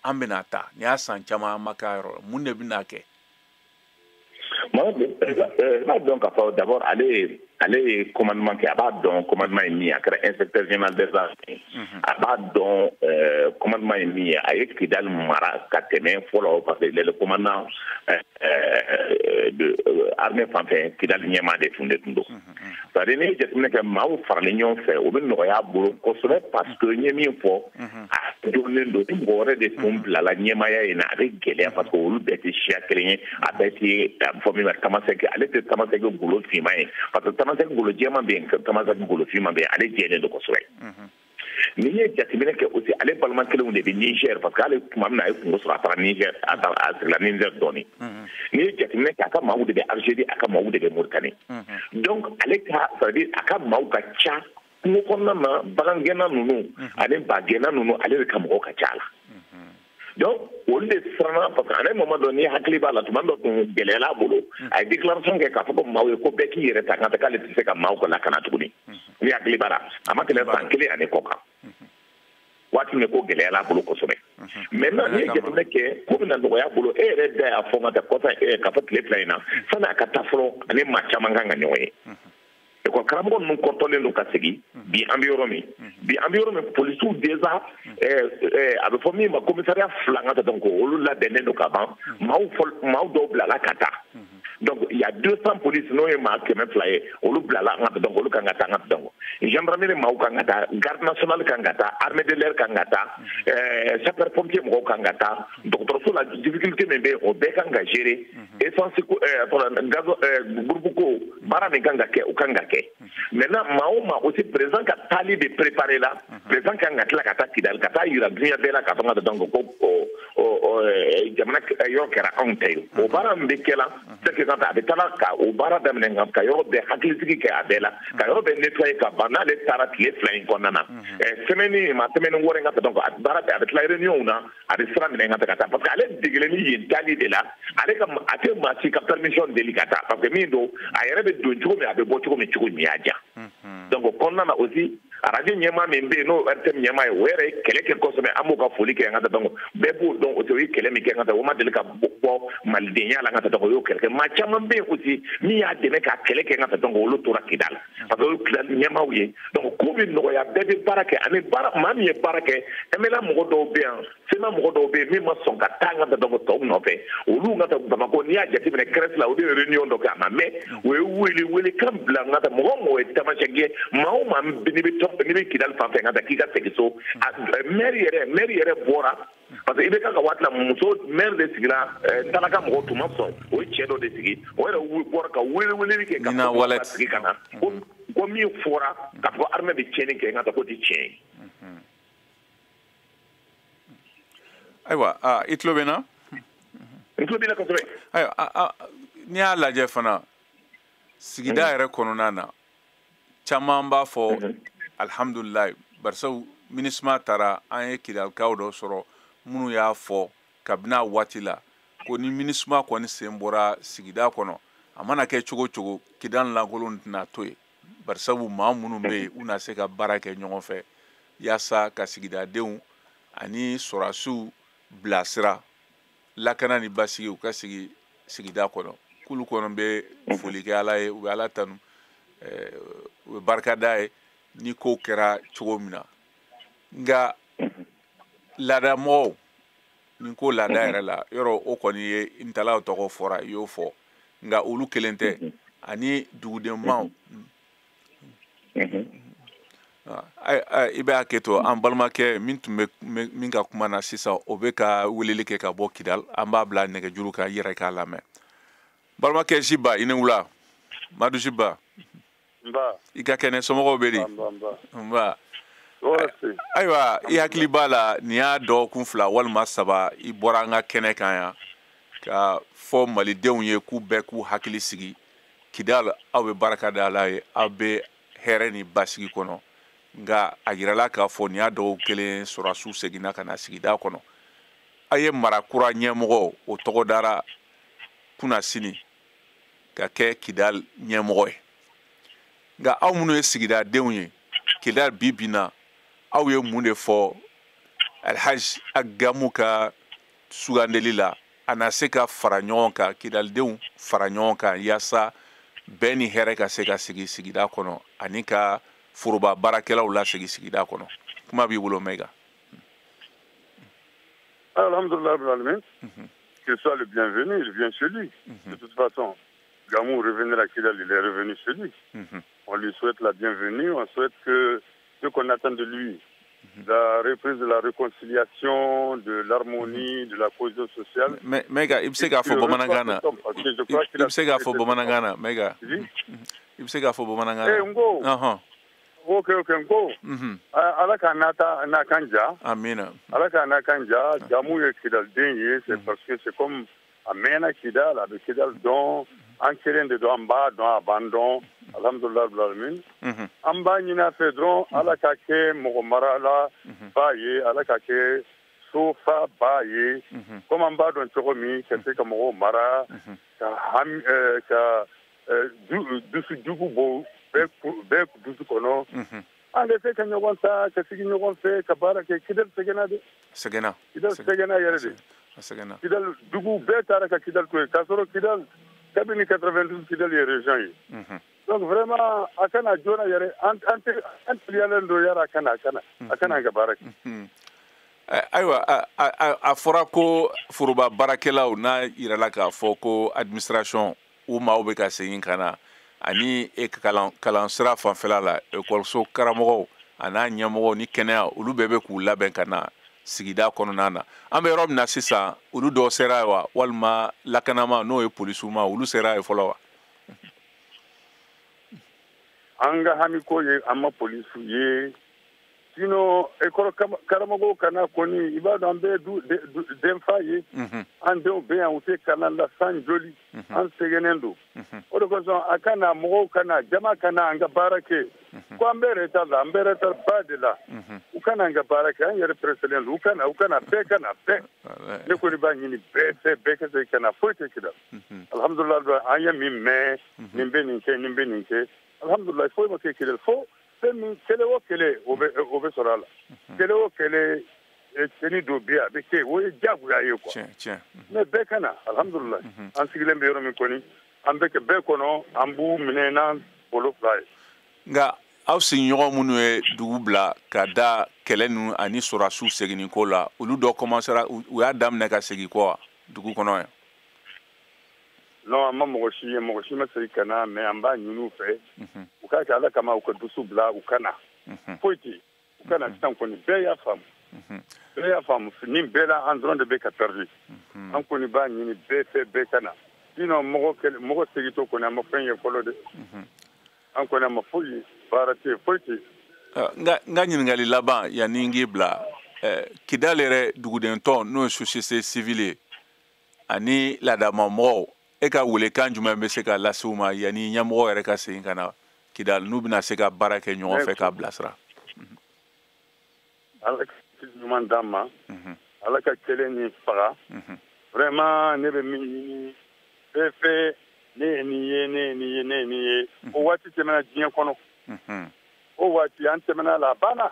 An bɛna ta nin y'a san caman an ma k'a yɔrɔ la, mun de bɛna kɛ? I b'a dɔn k'a fɔ d'abord ale ye commandement kɛ, a b'a dɔn commandement ye min ye, a kɛra inspecteur général des armées, a b'a dɔn commandement ye min ye, a ye Kidali mara ka tɛmɛ fɔlɔ, parce que le commandant de armée fan fɛ Kidali ɲɛmaa de tun don. C'est à dire n'i ye jateminɛ kɛ, maaw faralen ɲɔgɔn fɛ o bɛ nɔgɔya a bolo kosɛbɛ, parce que n ye min fɔ, a donnen don, ni mɔgɔ wɛrɛ de tun bilala ɲɛmaaya in na a bɛ gɛlɛya, parce que olu bɛɛ tɛ siya kelen ye, a bɛɛ tɛ a bɛ fɔ min ma tamasɛki, ale tɛ tamasɛki golo finman ye, parce que tamasɛki golo jɛman bɛ yen, tamasɛki golo finman bɛ yen, ale jɛlen don kosɛbɛ. N'i ye jateminɛ kɛ aussi, ale balima kelenw de bɛ Niger, parce que ale tuma min na a ye kungo sɔrɔ, a taara Niger, a sigila Niger dɔɔnin. N'i ye jateminɛ kɛ, a ka maaw de bɛ Algérie, a ka maaw de bɛ Mauritanie. Donc ale ka, c'est à dire a ka maaw ka ca kungo kɔnɔna na, bagangɛnna ninnu ani bagɛnna ninnu, ale de ka mɔgɔw ka ca a la. Donc olu de siranna, parce que ale moment dɔ n'i hakili b'a la, tuma dɔ tun gɛlɛyala a bolo, a ye déclaration kɛ k'a fɔ ko maaw ye ko bɛɛ k'i yɛrɛ ta, kan tɛ k'ale tɛ se ka maaw ka lakana tuguni. N'i hakili b'a la, a ma tɛmɛ san 1 ani kɔ kan, waati min ko gɛlɛyala a bolo kosɛbɛ. Maintenant n'i ye jateminɛ kɛ, ko bɛna nɔgɔya a bolo, e yɛrɛ da y'a fɔ n ka taa kɔfɛ k'a fɔ tile 2 in na, sani a ka taa fɔlɔ, ani maa caman kan ka ɲɔgɔn ye. Ekɔli karamɔgɔ ninnu kɔrɔtɔlen don ka segin, bi an bɛ yɔrɔ min, bi an bɛ yɔrɔ min, polisiw déjà a bɛ fɔ min ma commissariat 2 ka taa, donc olu labɛnnen don ka ban, maaw dɔw bilala ka taa. Donc il y a 200 polices n'o ye maa 200 ye, olu bilala an ka taa, donc olu kan ka taa an ka taa, donc gendarmerie maaw kan ka taa, garde nationale kan ka taa, armée de l'air kan ka taa, sapeur pompier mɔgɔw kan ka taa, dɔgɔtɔrɔso la difficulté min bɛ yen o bɛɛ kan ka gérer, essence ko gaz groupe ko baara min kan ka kɛ o kan ka kɛ. Maintenant maa o maa aussi président ka taali de préparer la, président kan ka tila ka taa Kidali ka taa yira dunuya bɛɛ la k'a fɔ n ka taa, donc ko jamana yɔrɔ kɛra anw ta ye. O baara min bɛ kɛ la, c'est que a bɛ taa ka o baara daminɛ, ka yɔrɔ bɛɛ hakilisigi kɛ a bɛɛ la, ka yɔrɔ bɛɛ nettoyer ka ban. N'ale taara tile 2 in kɔnɔna na, semaine ma semaine wɔɔrɔ in ka taa, donc a baara bɛɛ a bɛ tila réunion na, a bɛ sira minɛ ka taa ka taa, parce que ale degelen ni yen taali de la, ale ka a tɛ maa si ka permission deli ka taa, parce que min don a yɛrɛ bɛ don cogo min, a bɛ bɔ cogo min, cogo min y'a diya. Donc o kɔnɔna na aussi, arajo ɲɛmaa min bɛ yen n'o RTM ɲɛmaa ye, o yɛrɛ ye kɛlɛ kɛ kosɛbɛ, an b'o ka foli kɛ an ka taa, donc bɛɛ b'o dɔn aussi, o ye kɛlɛ min kɛ an ka taa, o ma deli ka bɔ malidenya la an ka taa, donc o y'o kɛlɛ kɛ. Maa caman bɛ yen aussi min y'a dɛmɛ ka kɛlɛ kɛ an ka taa, donc olu tora Kidali, parce que olu Kidali ɲɛmaaw ye. Donc ko bɛ nɔgɔya, bɛɛ bɛ baara kɛ, ani baara maa min ye baara kɛ, MNLA mɔgɔ dɔw bɛ yan, SEMA mɔgɔ dɔw bɛ yen min ma sɔn ka taa an ka taa, donc tɔw nɔfɛ, olu ka taa Bamakɔ. N'i y'a jateminɛ CRES la, olu ye réunion dɔ kɛ, a ma mɛn, o ye wele welekan bila an ka taa, mɔgɔ o mɔgɔ ye tamasiyɛn kɛ, maa o maa n'i bɛ Kidali fan fɛ ka taa k'i ka segin so, maire yɛrɛ bɔra, parce que i bɛ ka waati la muso maire de sigira, Talaka mɔgɔw tun ma sɔn, o ye cɛ dɔ de sigi, o yɛrɛ bɔra ka wele weleli kɛ ka sigi ka na ko min fɔra k'a fɔ armée bɛ tiɲɛni kɛ, n ka taa k'o tɛ tiɲɛ ye. Ayiwa, i tulo bɛ n na? N tulo b'i la kosɛbɛ. Ayiwa, n'i y'a lajɛ fana sigida yɛrɛ kɔnɔna na, caman b'a fɔ alhamdulilayi, barisabu MINUSMA taara, an ye Kidalikaw dɔ sɔrɔ minnu y'a fɔ kabini a waati la ko ni MINUSMA kɔni sen bɔra sigida kɔnɔ, a mana kɛ cogo cogo Kidali lankolon tɛna to yen, barisabu maa minnu bɛ yen u na se ka baara kɛ ɲɔgɔn fɛ yaasa ka sigidadenw ani sɔrɔdasiw bilasira lakana ni basigi u ka sigi sigida kɔnɔ. K'olu kɔni bɛ foli kɛ Ala ye, u bɛ Ala tanu, u bɛ barika da ye ni kow kɛra cogo min na. Nka laadamɔgɔw, ni ko laada yɛrɛ la, yɔrɔ o kɔni ye ntalaw tɔgɔ fɔra, i y'o fɔ, nka olu kelen tɛ, ani dugudenmaw. I bɛ hakɛ to, an balimakɛ min tun bɛ min ka kuma na sisan, o bɛ ka weleli kɛ ka bɔ Kidal. An b'a bila nɛgɛjuru kan, i yɛrɛ k'a lamɛn. Balimakɛ Ziba, i ni wula. Madu Ziba. Nba. I ka kɛnɛ, somɔgɔw bɛ di? Nba. Ayiwa, i hakili b'a la, nin y'a dɔgɔkun 2 walima 3, i bɔra an ka kɛnɛ kan yan ka fɔ malidenw ye k'u bɛɛ k'u hakili sigi Kidal, aw bɛ barika da Ala ye, aw bɛ hɛrɛ ni basigi kɔnɔ. Nka a yirala k'a fɔ nin y'a dɔgɔkun 1, sɔrɔdasiw seginna ka na sigida kɔnɔ. A ye mara kura ɲɛmɔgɔ, o tɔgɔ dara kunasini ka kɛ Kidal ɲɛmɔgɔ ye. Nka aw minnu ye sigidadenw ye Kidal bi bi na, aw ye mun de fɔ Alhaji Agamu ka sugandeli la, a na se ka fara ɲɔgɔn kan, Kidalidenw fara ɲɔgɔn kan, yaasa bɛn ni hɛrɛ ka se ka sigi sigida kɔnɔ, ani ka foroba baarakɛlaw lasegin sigida kɔnɔ? Kuma b'i bolo, Mayiga. Alhamdulillah rabbil alamin. Qu'il soit le bienvenu, il vient chez lui. De toute façon, Gamou revenir à Kidal, il est revenu chez lui. On lui souhaite la bienvenue, on souhaite que ce qu'on attend de lui, la reprise de la réconciliation, de l'harmonie, de la cohésion sociale. Mais Mayiga, i bɛ se k'a fɔ bamanankan na. I bɛ se k'a fɔ bamanankan na, Mayiga. I bɛ se k'a fɔ bamanankan na. Eh, n ko. Ok, n ko. Ala k'a n'a ta n'a kan ja. Amina. Ala k'a n'a kan ja. Gamou ye Kidalden ye, c'est parce que c'est comme a mɛnna Kidal, a bɛ Kidal dɔn. An kelen de don, an b'a dɔn, a b'an dɔn. Alhamdulillah rabbil alamin. An b'a ɲini a fɛ dɔrɔn, Ala ka kɛ mɔgɔ marala ba ye, Ala ka kɛ sofa ba ye. Comme an b'a dɔn cogo min, ka se ka mɔgɔw mara, ka hami, ka dusu jugu bɔ bɛɛ dusu kɔnɔ. An bɛ se ka ɲɔgɔn ta, ka sigi ɲɔgɔn fɛ, ka baara kɛ. Kidal sɛgɛnna de. Sɛgɛnna. Kidal sɛgɛnna yɛrɛ de. Sɛgɛnna. Kidal dugu bɛɛ taara ka Kidal to yen, k'a sɔrɔ Kidal kabini 92 Kidal ye région ye. Donc vraiment, a kana joona yɛrɛ, an an teliyalen don yɛrɛ, a kana an ka baara kɛ. Ayiwa, a fɔra ko foroba baarakɛlaw n'a yirala k'a fɔ ko administration, u maaw bɛ ka segin ka na, ani kalansira fanfɛla la, ekɔliso karamɔgɔw a n'a ɲɛmɔgɔw ni kɛnɛya, olu bɛɛ bɛ k'u labɛn ka na sigida kɔnɔna na. An bɛ yɔrɔ min na sisan, olu dɔw sera yen wa, walima lakanama, n'o ye polisiw ma, olu sera yen fɔlɔ wa? An ka hami ko ye, an ma polisiw ye. Sinon école karamɔgɔw kana kɔni, i b'a dɔn, an bɛɛ denfa ye. An denw bɛ yan, u tɛ kalan la san joli, an sɛgɛnnen don. O de kosɔn, a ka na, mɔgɔw ka na, jama ka na an ka baara kɛ. Ko an bɛ retard la, an bɛ retard ba de la. U ka na an ka baara kɛ, an yɛrɛ pressélen don. U ka na, u ka na, bɛɛ ka na, bɛɛ. Ne kɔni b'a ɲini bɛɛ fɛ, bɛɛ ka se ka na, foyi tɛ Kidal. Alhamdulillah, an ye min mɛn, nin bɛ nin kɛ, nin bɛ nin kɛ. Alhamdulillah, foyi ma kɛ Kidal. Fo fɛn min, kɛlɛ o kɛlɛ, o bɛ sɔrɔ a la. Kɛlɛ o kɛlɛ, cɛnni dɔ bɛ yen, a bɛ kɛ, o ye diyagoya ye quoi. Mais bɛɛ ka na, alhamdulillah. An sigilen bɛ yɔrɔ min kɔni, an bɛ kɛ bɛɛ kɔnɔ, an b'u minɛ n'an bolo fila ye. Nka aw sigiɲɔgɔn minnu ye dugu bila ka da kɛlɛ ninnu ani sɔrɔdasiw seginni ko la, olu dɔ commencera, u y'a daminɛ ka segin kɔ wa dugu kɔnɔ yan? Non, an ma mɔgɔ si ye, mɔgɔ si ma segin ka na, mais an b'a ɲini u fɛ, u k'a kɛ Ala kama, u ka dusu bila, u ka na. Foyi tɛ yen, u ka na sisan kɔni, bɛɛ y'a faamu. Bɛɛ y'a faamu, nin bɛɛ la, an dɔrɔn de bɛ ka perdu. An kɔni b'a ɲini bɛɛ fɛ, bɛɛ ka na. Sinon mɔgɔ mɔgɔ segintɔ kɔni, an ma fɛn ye fɔlɔ dɛ. An kɔni, an ma foyi ye, baara tɛ yen, foyi tɛ yen. N ka ɲininkali laban yanni n k'i bila, Kidal yɛrɛ duguden tɔn, n'o ye société civile ye, ani laadamamɔgɔw, e ka welekan jumɛn bɛ se ka lase u ma yanni ɲɛmɔgɔ yɛrɛ ka segin ka na Kidal, n'u bɛna se ka baara kɛ ɲɔgɔn fɛ k'a bilasira? Ala ka ɲuman d'an ma, Ala ka kɛlɛ nin faga. Vraiment, ne bɛ min ɲini bɛɛ fɛ, ne ye nin ye, ne ye nin ye, ne ye nin ye, o waati tɛmɛna diɲɛ kɔnɔ. O waati an tɛmɛna la, a banna.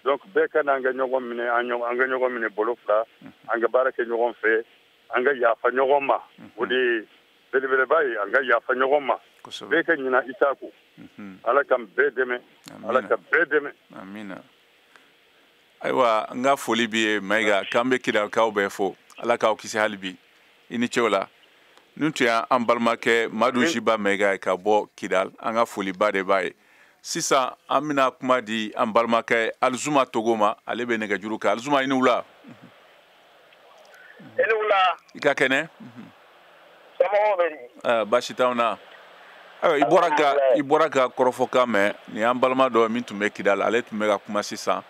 Donc bɛɛ ka na, an ka ɲɔgɔn minɛ, an ka ɲɔgɔn minɛ bolo fila, an ka baara kɛ ɲɔgɔn fɛ, an ka yafa ɲɔgɔn ma. O de ye belebeleba ye, an ka yafa ɲɔgɔn ma. Bɛɛ ka ɲina i ta ko. Ala ka bɛɛ dɛmɛ, Ala ka bɛɛ dɛmɛ. Amina. Ayiwa, n ka foli b'i ye, Mayiga, k'an bɛ Kidalikaw bɛɛ fo. Ala k'aw kisi hali bi. I ni ce o la. Nin tun y'an balimakɛ Madu Ziba Mayiga ye ka bɔ Kidal. An ka foliba de b'a ye. Sisan an bɛna kuma di an balimakɛ Alizuma Togo ma, ale bɛ nɛgɛjuru kan. Alizuma, i ni wula. I ni wula. I ka kɛnɛ? Somɔgɔw bɛ di? Baasi t'anw na. Ayiwa, i bɔra ka kɔrɔfɔkan mɛn. Nin y'an balima dɔ min tun bɛ Kidal, ale tun bɛ ka kuma sisan.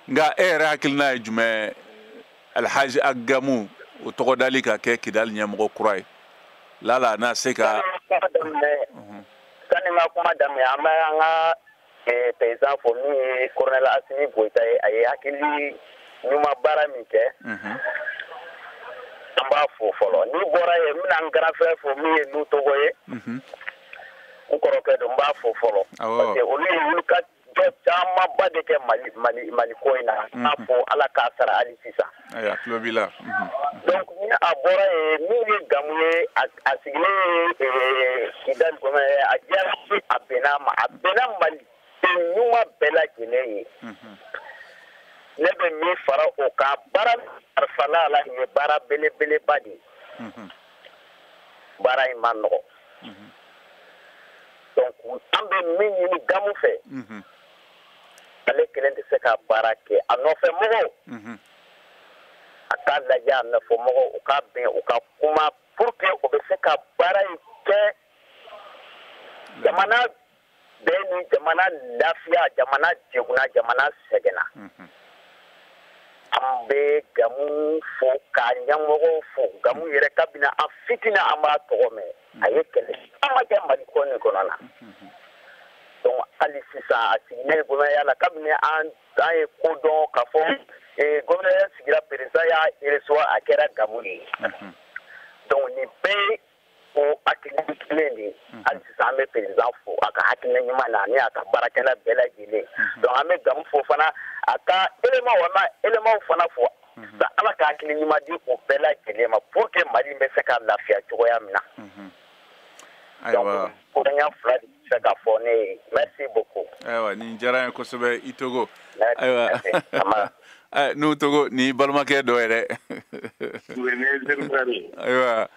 Nka e yɛrɛ hakilina ye jumɛn Alhaji Agamu o tɔgɔ dali ka kɛ Kidal ɲɛmɔgɔ kura ye? Lala n'a se ka. Sani n ka kuma daminɛ, an bɛ an ka président fo min ye colonel Assimi Goïta ye. A ye hakili ɲuman baara min kɛ, an b'a fo fɔlɔ. N'i bɔra yen, n bɛna n grand frère fo min ye Nu Togo ye. N kɔrɔkɛ don, n b'a fo fɔlɔ. Parce que olu ye wulikajɔ camanba de kɛ Mali Mali Mali ko in na. N b'a fo, Ala k'a sara hali sisan. Ayiwa, tulo b'i la. Donc ni a bɔra yen, min ye Gamu ye, a sigilen ye Kidali kɔnɔ, a diyara, a bɛnna a ma, a bɛnna Mali den ɲuman bɛɛ lajɛlen ye. Ne bɛ min fara o kan, baara kalifala a la, nin ye baara belebeleba de ye. Baara in ma nɔgɔ. Donc an bɛ min ɲini Gamu fɛ, ale kelen tɛ se ka baara kɛ. A nɔfɛ mɔgɔw, a k'a lajɛ, a nɔfɛ mɔgɔw, u ka bɛn, u ka kuma pour que o bɛ se ka baara in kɛ jamana bɛɛ ni jamana lafiya, jamana degunna, jamana sɛgɛnna. An bɛ Gamu fo, k'a ɲɛmɔgɔw fo. Gamu yɛrɛ, kabini an fitinin an b'a tɔgɔ mɛn, a ye kɛlɛ caman kɛ Mali ko nin kɔnɔ na. Donc hali sisan a sigilen gouvernement la, kabini an ye ko dɔn k'a fɔ gouvernement sigira, président y'a recevoir, a kɛra Gamu de ye. Donc nin bɛɛ ye o hakilina kelen de ye. Hali sisan an bɛ président fo a ka hakilina ɲuman na ani a ka baarakɛla bɛɛ lajɛlen. Donc an bɛ Gamu fo fana, a ka élément wa élément fana fo. Ala ka hakili ɲuman di o bɛɛ lajɛlen ma pour que Mali bɛ se ka lafiya cogoya min na. Ayiwa, donc fila de bɛ se ka fɔ ne ye. Merci beaucoup. Ayiwa, nin diyara n ye kosɛbɛ, i Togo. Ayiwa, n'u Togo ni balimakɛ dɔ yɛrɛ. Ayiwa,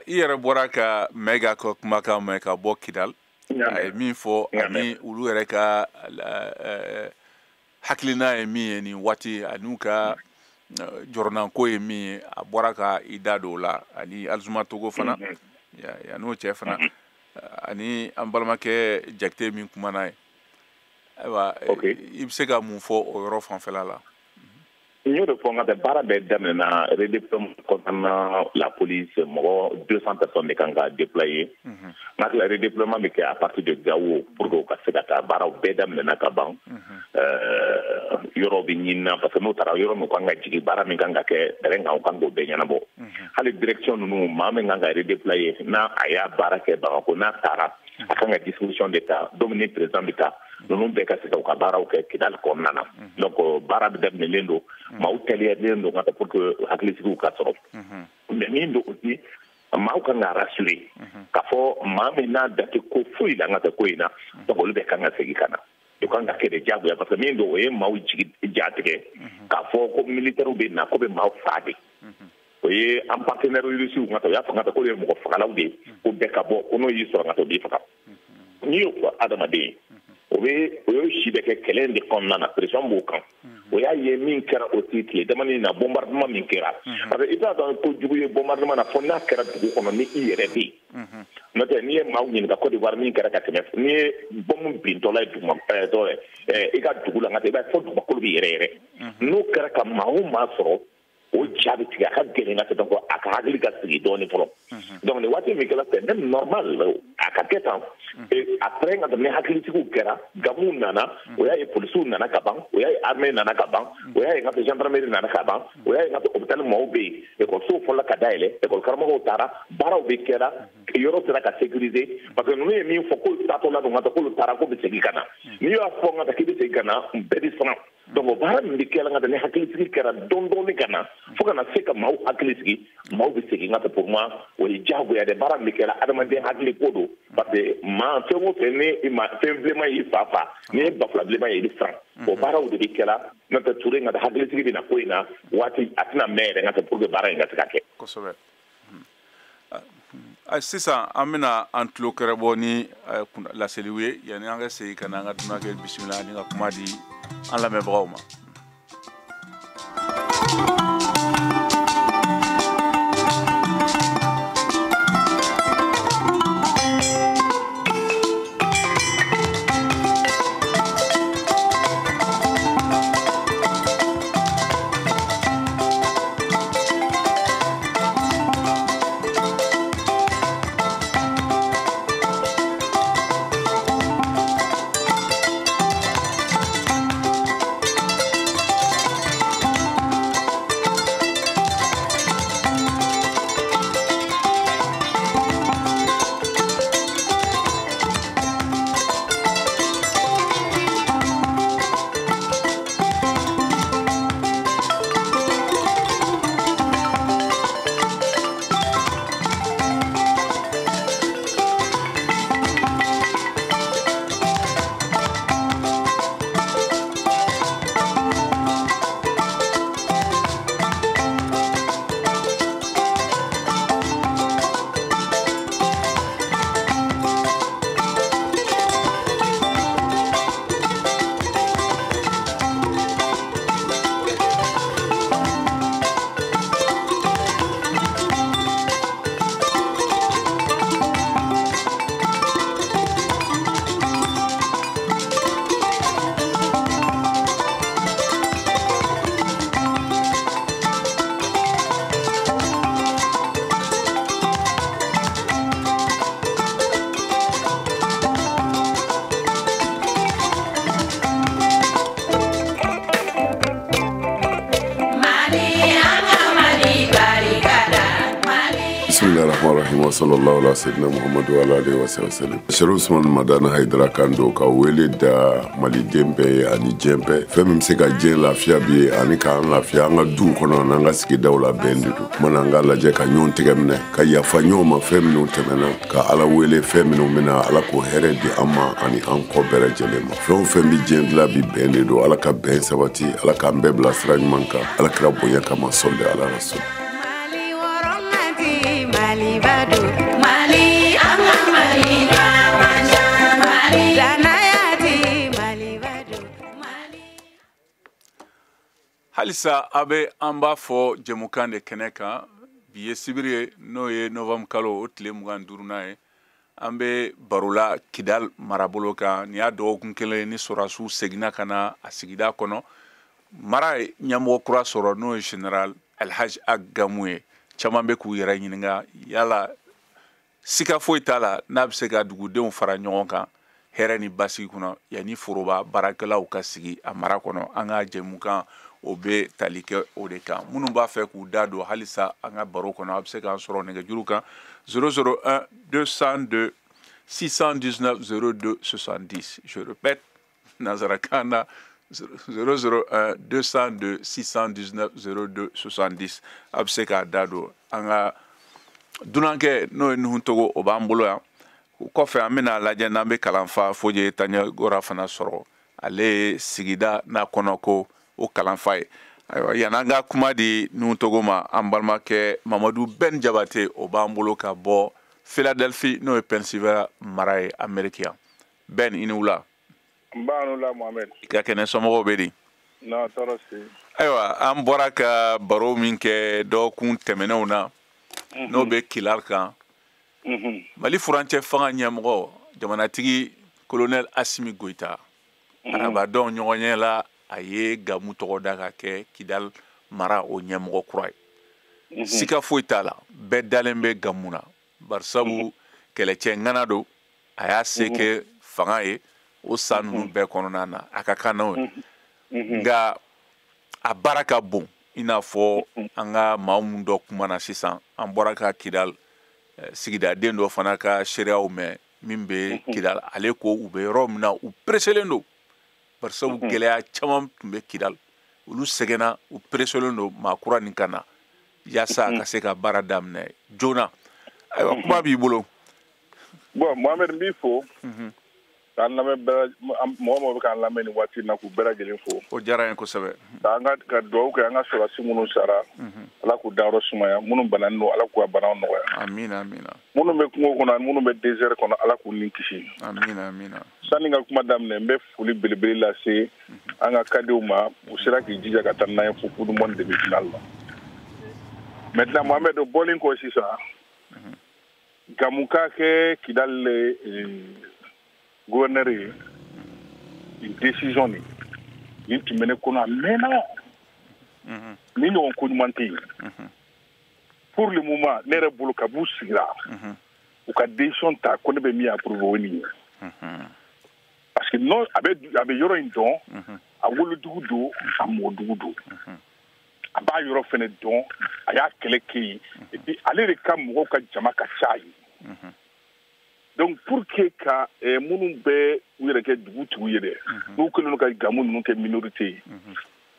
i yɛrɛ bɔra ka Mɛga ka kumakan mɛn ka bɔ Kidal. A ye min fɔ ani olu yɛrɛ ka hakilina ye min ye nin waati, ani u ka jɔrɔnanko ye min ye, a bɔra ka i da don o la, ani Alizuma Togo fana yan'o cɛ fana, ani an balimakɛ Jakite min kumana ye. Ayiwa, i bɛ se ka mun fɔ o yɔrɔ fanfɛla la? N y'o de fɔ, n ka baara bɛɛ daminɛna redéploiement concernant la police, mɔgɔ 200 personnes de kan ka déployer. N hakili la redéploiement bɛ kɛ à partir de Gao pour que u ka se ka taa. Baaraw bɛɛ daminɛna ka ban. Yɔrɔ bɛ ɲinina parce que n'o taara yɔrɔ min kan ka jigin, baara min kan ka kɛ terrain kan, o kan k'o bɛɛ ɲɛnabɔ. Hali direction ninnu, maa min kan ka redéployer, n'a a y'a baara kɛ Bamakɔ, n'a taara, a kan ka disposition de ta don min ni président bɛ taa, ninnu bɛɛ ka se ka u ka baaraw kɛ Kidali kɔnɔna na. Donc baara bɛ daminɛlen don, maaw teliyalen don ka taa pour que hakilisigiw ka sɔrɔ. Mais min don aussi, maaw kan ka rassurer k'a fɔ maa min n'a da tɛ ko foyi la n ka taa ko in na, donc olu bɛɛ kan ka segin ka na. O kan ka kɛ de diyagoya, parce que min don, o ye maaw jigi ja tigɛ k'a fɔ ko militaires bɛ na ko bɛ maaw fa de. O ye an partenaire russiw ka taa, o y'a fɔ ka taa k'olu ye mɔgɔ fagalaw de ye, ko bɛɛ ka bɔ, ko n'o y'i sɔrɔ ka taa o b'i faga. N'i y'o fɔ adamaden ye, o bɛ o y'o si bɛ kɛ kɛlɛ in de kɔnɔna na, pression b'o kan. O y'a ye min kɛra aussi tile damani na, bombardement min kɛra, parce que i t'a dɔn ko jugu ye bombardement na fo n'a kɛra dugu kɔnɔ ni i yɛrɛ bɛ yen. N'o tɛ, n'i ye maaw ɲininka Côte d'Ivoire min kɛra ka tɛmɛ, n'i ye bombe bintɔla ye duguma tɔgɔ i ka dugu la, n ka taa, i b'a ye fo dugumakolo bɛ yɛrɛ yɛrɛ. N'o kɛra ka maa o maa sɔrɔ, o ja bɛ tigɛ, a ka gɛlɛn ka tɛmɛ a ka hakili ka sigi dɔɔnin fɔlɔ. Donc nin waati min kɛra, c'est même normal a ka kɛ tan. Après ka tɛmɛ, hakilitigiw kɛra, Gamu nana, o y'a ye polisiw nana ka ban, o y'a ye armée nana ka ban, o y'a ye ka gendarmerie nana ka ban, o y'a ye ka hôpital maaw bɛ yen, ekɔlisow fɔlɔla ka dayɛlɛ, ekɔli karamɔgɔw taara, baaraw bɛ kɛra, yɔrɔ sera ka sécuriser. Parce que ninnu ye min fɔ k'olu taatɔ la don ka taa, k'olu taara k'u bɛ segin ka na. N'i y'a fɔ n ka taa k'i bɛ segin ka na, bɛɛ bɛ siran. Donc o baara min bɛ kɛla, n ka taa ni hakilisigi kɛra dɔɔni dɔɔni ka na fo ka na se ka maaw hakili sigi, maaw bɛ segin. N ka pour moi o ye diyagoya de, baara min bɛ kɛra adamaden hakili ko don, parce que maa fɛn o fɛn, ni ma fɛn bilenman y'i fa fa, n'i ye bafula bilenman ye, i bɛ siran. O baaraw de bɛ kɛra. N'o tɛ, Ture, n ka hakilisigi bɛ na ko in na waati a tɛna mɛn yɛrɛ, n ka pour que baara in ka se ka kɛ. Kosɛbɛ. Sisan an bɛna an tulo kɛrɛbɔ ni laseliw ye yanni an ka segin ka na an ka dunankɛ bisimila ani ka kuma di an lamɛnbagaw ma. Sallallahu ala sayyidina Muhammadu ala alihi wa sallam. Chérif Ousmane Madani Haidara kan don ka wele da maliden bɛɛ ye ani diɲɛ bɛɛ. Fɛn min bɛ se ka diɲɛ lafiya bi ye ani k'an lafiya an ka duw kɔnɔ n'an ka sigidaw la bɛn de don. Mana an ka lajɛ ka ɲɔgɔn tɛgɛ minɛ ka yafa ɲɔgɔn ma fɛn minnu tɛmɛna ka Ala wele fɛn minnu bɛna Ala k'o hɛrɛ di an ma ani an kɔ bɛɛ lajɛlen ma. Fɛn o fɛn bɛ diɲɛ dilan bi bɛn de don. Ala ka bɛn sabati, Ala k'an bɛɛ bila sira ɲuman kan. Ala kira bonya kama sɔli ala rasul. Halisa a bɛ an b'a fɔ jɛmukan de kɛnɛ kan bi ye sibiri ye n'o ye novembre kalo o tile 25nan ye. An bɛ baro la Kidal marabolo kan. Nin y'a dɔgɔkun kelen ni sɔrɔdasiw seginna ka na a sigida kɔnɔ. Mara ye ɲɛmɔgɔ kura sɔrɔ n'o ye général Alhaji Ag Gamou ye. Caman bɛ k'u yɛrɛ ɲininka yala sika foyi t'a la n'a bɛ se ka dugudenw fara ɲɔgɔn kan hɛrɛ ni basigi kɔnɔ yanni foroba baarakɛlaw ka sigi a mara kɔnɔ. An ka jɛmukan o bɛ tali kɛ o de kan. Minnu b'a fɛ k'u da don halisa an ka baro kɔnɔ a bɛ se k'an sɔrɔ nɛgɛjuru kan 001 202 619 02 70. Je répète, nanzarakan na 001 202 619 02 70. A bɛ se k'a da don an ka dunankɛ n'o ye Nuhu Togo o b'an bolo yan. O kɔfɛ an bɛna lajɛ n'an bɛ kalanfa Foje Taɲagora fana sɔrɔ. Ale ye sigida n'a kɔnɔko o kalanfa ye. Ayiwa, yan'an ka kuma di Nuhu Togo ma, an balimakɛ Mamadu Ben Jabate o b'an bolo ka bɔ Philadelphie n'o ye Pennsylvania mara ye Amérique yan. Ben, i ni wula. N b'a ni wula Mohamed. I ka kɛnɛ, somɔgɔw bɛ di? Non, tɔɔrɔ si. Ayiwa, an bɔra ka baro min kɛ dɔgɔkun tɛmɛnenw na n'o bɛ Kidal kan. Mali furancɛ fanga ɲɛmɔgɔ jamanatigi colonel Assimi Goïta arabadɔn ɲɔgɔnɲɛ la a ye Gamou tɔgɔ da ka kɛ Kidal mara o ɲɛmɔgɔ kura ye. Sika foyi t'a la, bɛɛ dalen bɛ Gamou na barisabu kɛlɛcɛ ŋana don, a y'a se kɛ fanga ye o san ninnu bɛɛ kɔnɔna na, a ka kan n'o ye. Nka a baara ka bon i n'a fɔ an ka maa minnu dɔ kuma na sisan, an bɔra ka Kidal sigidaden dɔ fana ka seereyaw mɛn min bɛ Kidal. Ale ko u bɛ yɔrɔ min na u pereselen don barisabu gɛlɛya caman tun bɛ Kidal, olu sɛgɛnna, u pereselen don maa kura nin ka na yaasa a ka se ka baara daminɛ joona. Ayiwa, kuma b'i bolo. Bon Mohamed, n b'i fo. K'an lamɛn mɔgɔ mɔgɔ bɛ k'an lamɛn nin waati in na k'u bɛɛ lajɛlen fo. O diyara n ye kosɛbɛ. Ka dugawu kɛ an ka sɔrɔdasi minnu sara, Ala k'u dayɔrɔ sumaya, minnu bananen don, Ala k'u ka banaw nɔgɔya. Amina amina. Minnu bɛ kungo kɔnɔ ani minnu bɛ désert kɔnɔ, Ala k'u ni kisi. Amina amina. Sanni ka kuma daminɛ, n bɛ foli belebele lase an ka kadenw ma, u sera k'i jija ka taa n'an ye fo coupe du monde demi-finale la. Maintenant Mohamed, o bɔlen kɔ sisan, Gamu ka kɛ Kidali gouverneur ye, nin décision nin tun bɛ ne kɔnɔ a mɛnna. Ni ɲɔgɔn ko ɲuman tɛ yen. Pour le moment, ne yɛrɛ bolo kab'u sigira, u ka décision ta ko ne bɛ min approuver o ye nin ye. Parce que non, a bɛ yɔrɔ in dɔn, a wolodugu don, a mɔdugu don. A b'a yɔrɔ fɛnɛ dɔn, a y'a kɛlɛ kɛ yen, et puis ale de ka mɔgɔw ka jama ka ca yen. Donc pour que ka minnu bɛ u yɛrɛ kɛ dugutigiw ye dɛ, n'u kɛlen don ka Gamu ninnu kɛ minorité ye,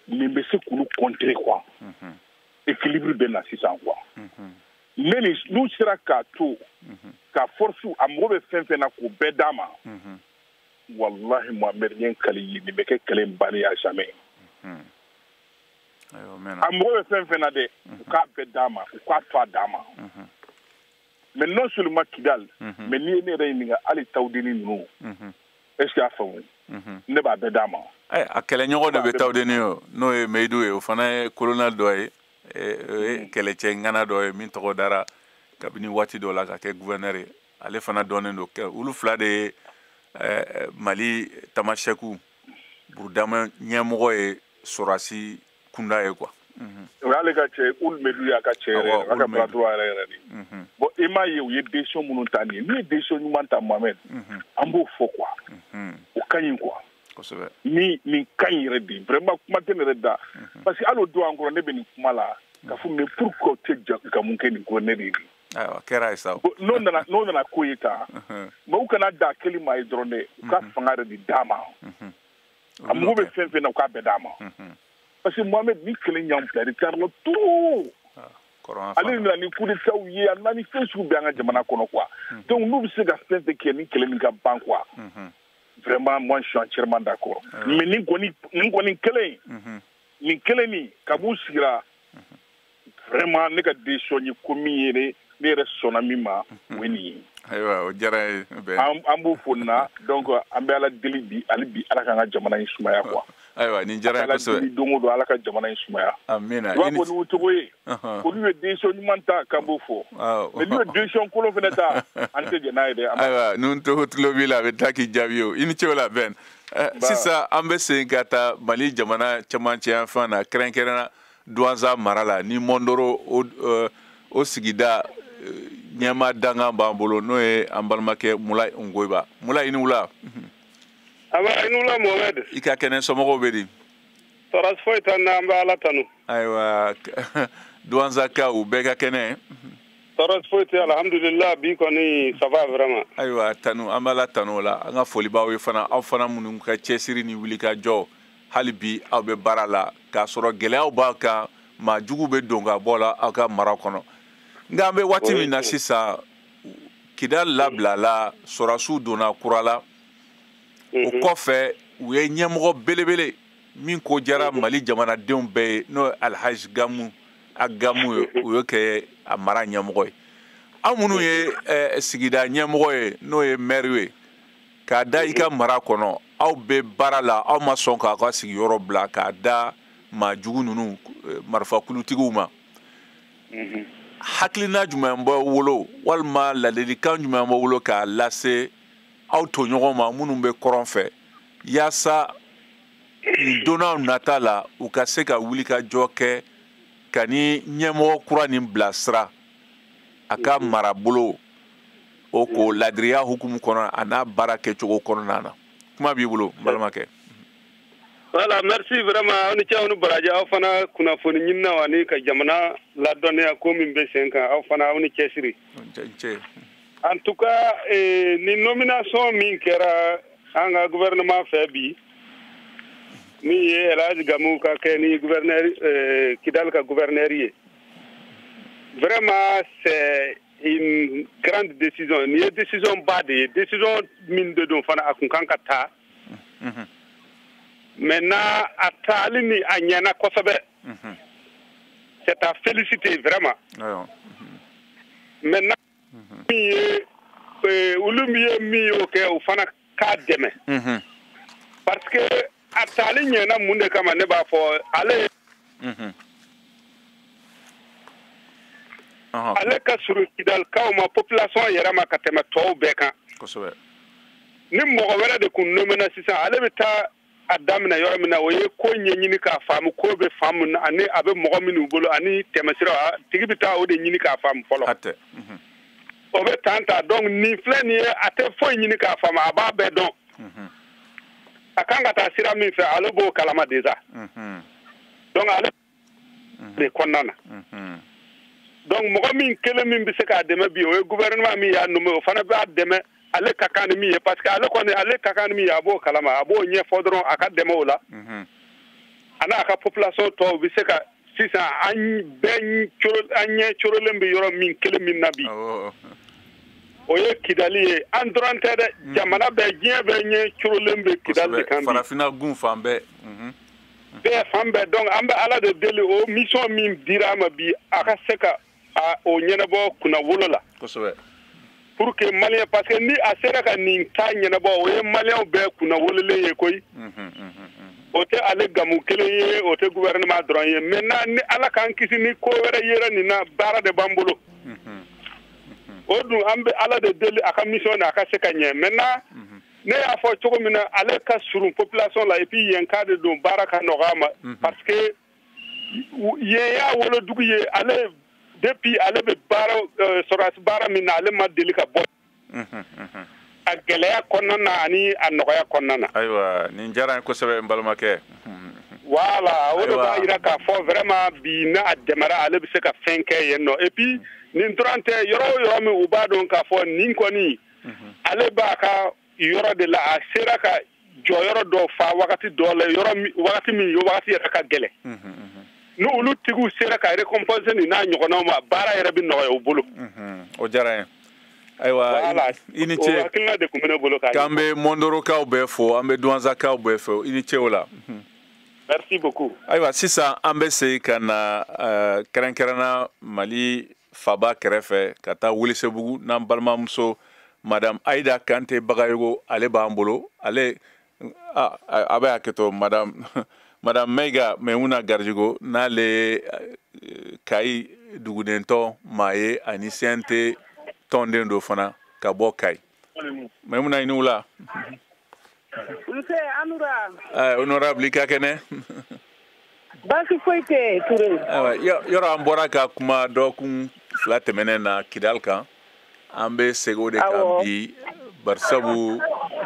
nin bɛ se k'olu contrer quoi. Équilibre bɛ na sisan quoi. Mais n'u sera k'a to ka force a mago bɛ fɛn fɛn na k'o bɛɛ d'a ma, wallahi Mohamed, n ye n kali ye, nin bɛ kɛ kɛlɛ in bannen à jamais. A mago bɛ fɛn fɛn na dɛ, u k'a bɛɛ d'a ma, u k'a to a d'a ma. Mais non seulement Kidal, mais n'i ye ne yɛrɛ ɲininka hali Tawudeni ninnu, est-ce que y'a faamu, ne b'a bɛɛ d'a ma. A kɛlɛɲɔgɔn de bɛ Tawudeni o, n'o ye Meyidu ye, o fana ye colonel dɔ ye, o ye kɛlɛcɛ ŋana dɔ ye min tɔgɔ dara kabini waati dɔ la ka kɛ gouverneur ye, ale fana dɔnnen don. Olu fila de ye Mali tamasɛku Burudama ɲɛmɔgɔ ye sɔrɔdasi kunda ye quoi. O y'ale ka cɛ, Ould Medu y'a ka cɛ yɛrɛ, a ka bras droit yɛrɛ yɛrɛ de. Bon, i m'a ye u ye décision minnu ta nin ye, n'u ye décision ɲuman ta Mohamed, an b'o fɔ quoi. O ka ɲi quoi. Kosɛbɛ. Nin ka ɲi yɛrɛ de, vraiment kuma tɛ ne yɛrɛ da. Parce que hali o don an kɔrɔ ne bɛ nin kuma la, k'a fɔ mais pourquoi u tɛ Gamu kɛ nin gouverneur ye? Ayiwa, a kɛra ye sa. N'o nana ko ye tan, mais u kana da kelen ma ye dɔrɔn dɛ, u ka fanga yɛrɛ de d'a ma. A mago bɛ fɛn fɛn na, u k'a bɛɛ d'a ma. Parce que Mohamed, ni kɛlɛ y'an bila retard la trop. Ale nana ni coup d'état ye, a nana ni fɛn sugu bɛɛ an ka jamana kɔnɔ quoi. Donc n'u bɛ se ka fɛn fɛn kɛ ni kɛlɛ min ka ban quoi. Vraiment, moi je suis entièrement d'accord. Mais nin kɔni kɛlɛ in, nin kɛlɛ nin kab'u sigira, vraiment ne ka décision ye ko min ye ne yɛrɛ sɔnna min ma, o ye nin ye. Ayiwa, o diyara n ye bɛn. An b'o fo nin na, donc an bɛ Ala deli bi, hali bi Ala k'an ka jamana in sumaya quoi. Ayiwa, nin diyara n ye kosɛbɛ. Ala don o don Ala ka jamana in sumaya. Amina. I b'a fɔ n'u cogo ye, olu ye décision ɲuman ta k'an b'o fɔ. Mais n'u ye décision kolon fana ta, an tɛ jɛn n'a ye dɛ. Ayiwa, n'u to tulo b'i la, a bɛ taa k'i jaabi o. I ni ce o la Ben. Sisan an bɛ segin ka taa Mali jamana cɛmancɛ yanfan na, kɛrɛnkɛrɛnnenya Douentza mara la, ni Mondoro o sigida ɲɛma dangan b'an bolo, n'o ye an balimakɛ Mulayi Nkoyiba. Mulayi, i ni wula. Aba, i ni wula Mohamed. I ka kɛnɛ, somɔgɔw bɛ di? Tɔɔrɔ foyi t'an na, an bɛ Ala tanu. Ayiwa, Douentza-kaw bɛɛ ka kɛnɛ? Tɔɔrɔ foyi tɛ, alhamdulillah, bi kɔni ça va vraiment. Ayiwa, tanu, an bɛ Ala tanu o la. An ka foli b'aw ye fana, aw fana minnu ka cɛsiri ni wulikajɔ, hali bi aw bɛ baara la, k'a sɔrɔ gɛlɛyaw b'a kan, maa jugu bɛ don ka bɔ la aw ka mara kɔnɔ. Nka an bɛ waati min na sisan, Kidali labilala, sɔrɔdasiw donna kura la. O kɔfɛ, u ye ɲɛmɔgɔ belebele min ko diyara Mali jamanadenw bɛɛ ye, n'o ye Alhaji Gamu Agamu ye, o y'o kɛ a mara ɲɛmɔgɔ ye. Aw minnu ye sigida ɲɛmɔgɔ ye, n'o ye maire ye, k'a da i ka mara kɔnɔ, aw bɛ baara la, aw ma sɔn k'aw ka sigiyɔrɔ bila k'a da maa jugu ninnu marifakulutigiw ma. Hakilina jumɛn b'aw bolo, walima ladilikan jumɛn b'aw bolo k'a lase aw tɔɲɔgɔn ma minnu bɛ kɔrɔn fɛ, yaasa nin donnaw nata la u ka se ka wuli ka jɔ kɛ ka ni ɲɛmɔgɔ kura nin bilasira a ka marabolo o ko ladiriya hukumu kɔnɔ a n'a baara kɛcogo kɔnɔna na? Kuma b'i bolo n balimakɛ. Voilà, merci vraiment. Aw ni ce, aw ni baraji, aw fana kunnafoni ɲininaw ani ka jamana ladɔnniya ko min bɛ sen kan, aw fana aw ni cɛsiri. En tout cas, ni nomination min kɛra an ka gouvernement fɛ bi, min ye El Hadj Gamou ka kɛ ni gouverneur Kidal ka gouverneur ye, vraiment c'est une grande décision. Nin ye décision ba de ye, décision min de don fana a kun kan ka taa. Maintenant a taali ni a ɲɛna kosɛbɛ. C'est à féliciter vraiment. Maintenant min ye olu min ye min y'o kɛ, o fana k'a dɛmɛ. Parce que a taali ɲɛna mun de kama, ne b'a fɔ ale ale ka surun Kidalikaw ma, population yɛrɛ ma ka tɛmɛ tɔw bɛɛ kan. Kosɛbɛ. Ni mɔgɔ wɛrɛ de kun nommé sisan, ale bɛ taa a daminɛ yɔrɔ min na, o ye ko ɲɛɲini k'a faamu, ko bɛ faamu ani a bɛ mɔgɔ minnu bolo ani tɛmɛsiraw, a tigi bɛ taa o de ɲini k'a faamu fɔlɔ. A tɛ. O bɛ tan ta. Donc nin filɛ nin ye, a tɛ foyi ɲini k'a faamu, a b'a bɛɛ dɔn. A kan ka taa sira min fɛ, ale b'o kalama déjà. Donc ale de kɔnɔna na. Donc mɔgɔ min kelen min bɛ se k'a dɛmɛ bi, o ye gouvernement min y'a nommé, o fana b'a dɛmɛ ale ka kan ni min ye, parce que ale kɔni ale ka kan ni min ye, a b'o kalama, a b'o ɲɛfɔ dɔrɔn a ka dɛmɛ o la. A n'a ka population tɔw bɛ se ka sisan an bɛɛ an ɲɛ corolen bɛ yɔrɔ min kelen min na bi. O ye Kidali ye, an dɔrɔn tɛ dɛ, jamana bɛɛ, diɲɛ bɛɛ ɲɛ corolen bɛ Kidali de kan bi. Farafinna gun fan bɛɛ. Bɛɛ fan bɛɛ. Donc an bɛ Ala de deli, o mission min dira a ma bi, a ka se ka o ɲɛnabɔ kunnawolo la. Kosɛbɛ. Pour que Malien, parce que ni a sera ka nin ta ɲɛnabɔ, o ye Maliyɛnw bɛɛ kunnawololen ye koyi. O tɛ ale Gamu kelen ye, o tɛ gouvernement dɔrɔn ye. Maintenant ni Ala k'an kisi ni ko wɛrɛ yera nin na, baara de b'an bolo. O dun an bɛ Ala de deli a ka mission na a ka se ka ɲɛ. Maintenant ne y'a fɔ cogo min na, ale ka surun population la, et puis yen ka de don baara ka nɔgɔ a ma, parce que yen y'a wolodugu ye. Ale depuis ale bɛ baara sɔrɔdasi baara min na, ale ma deli ka bɔ a gɛlɛya kɔnɔna na ani a nɔgɔya kɔnɔna na. Ayiwa, nin diyara n ye kosɛbɛ, n balimakɛ. Voilà, o de b'a jira k'a fɔ vraiment bi n'a dɛmɛra, ale bɛ se ka fɛn kɛ yen nɔ. Et puis nin dɔrɔn tɛ, yɔrɔ o yɔrɔ min u b'a dɔn k'a fɔ nin kɔni ale b'a ka yɔrɔ de la, a sera ka jɔyɔrɔ dɔ fa wagati dɔ la, yɔrɔ wagati min wagati yɛrɛ ka gɛlɛn. Ni olu tigiw sera ka récompenser nin n'a ɲɔgɔnnaw ma, baara yɛrɛ bɛ nɔgɔya u bolo. O diyara n ye. Ayiwa, i ni ce. O hakilina de tun bɛ ne bolo k'a k'an bɛ Mondorokaw bɛɛ fo, an bɛ Duwanzakaw bɛɛ fo, i ni ce o la. Merci beaucoup. Ayiwa, sisan an bɛ segin ka na kɛrɛnkɛrɛnna Mali faba kɛrɛfɛ ka taa Welesebugu n'an balimamuso Madame Aïda Kante Bagayogo, ale b'an bolo. Ale a bɛ hakɛ to, Madame Mayiga Maimuna Garijigo, n'ale Kayi dugudentɔ maa ye ani CNT tɔnden dɔ fana ka bɔ Kayi. Maimuna, i ni wula. Nse, Anura. Honorable, i ka kɛnɛ? Baasi foyi tɛ Ture. Ayiwa, yɔrɔ an bɔra ka kuma dɔgɔkun 2 tɛmɛnen na Kidali kan, an bɛ segin o de kan bi, barisabu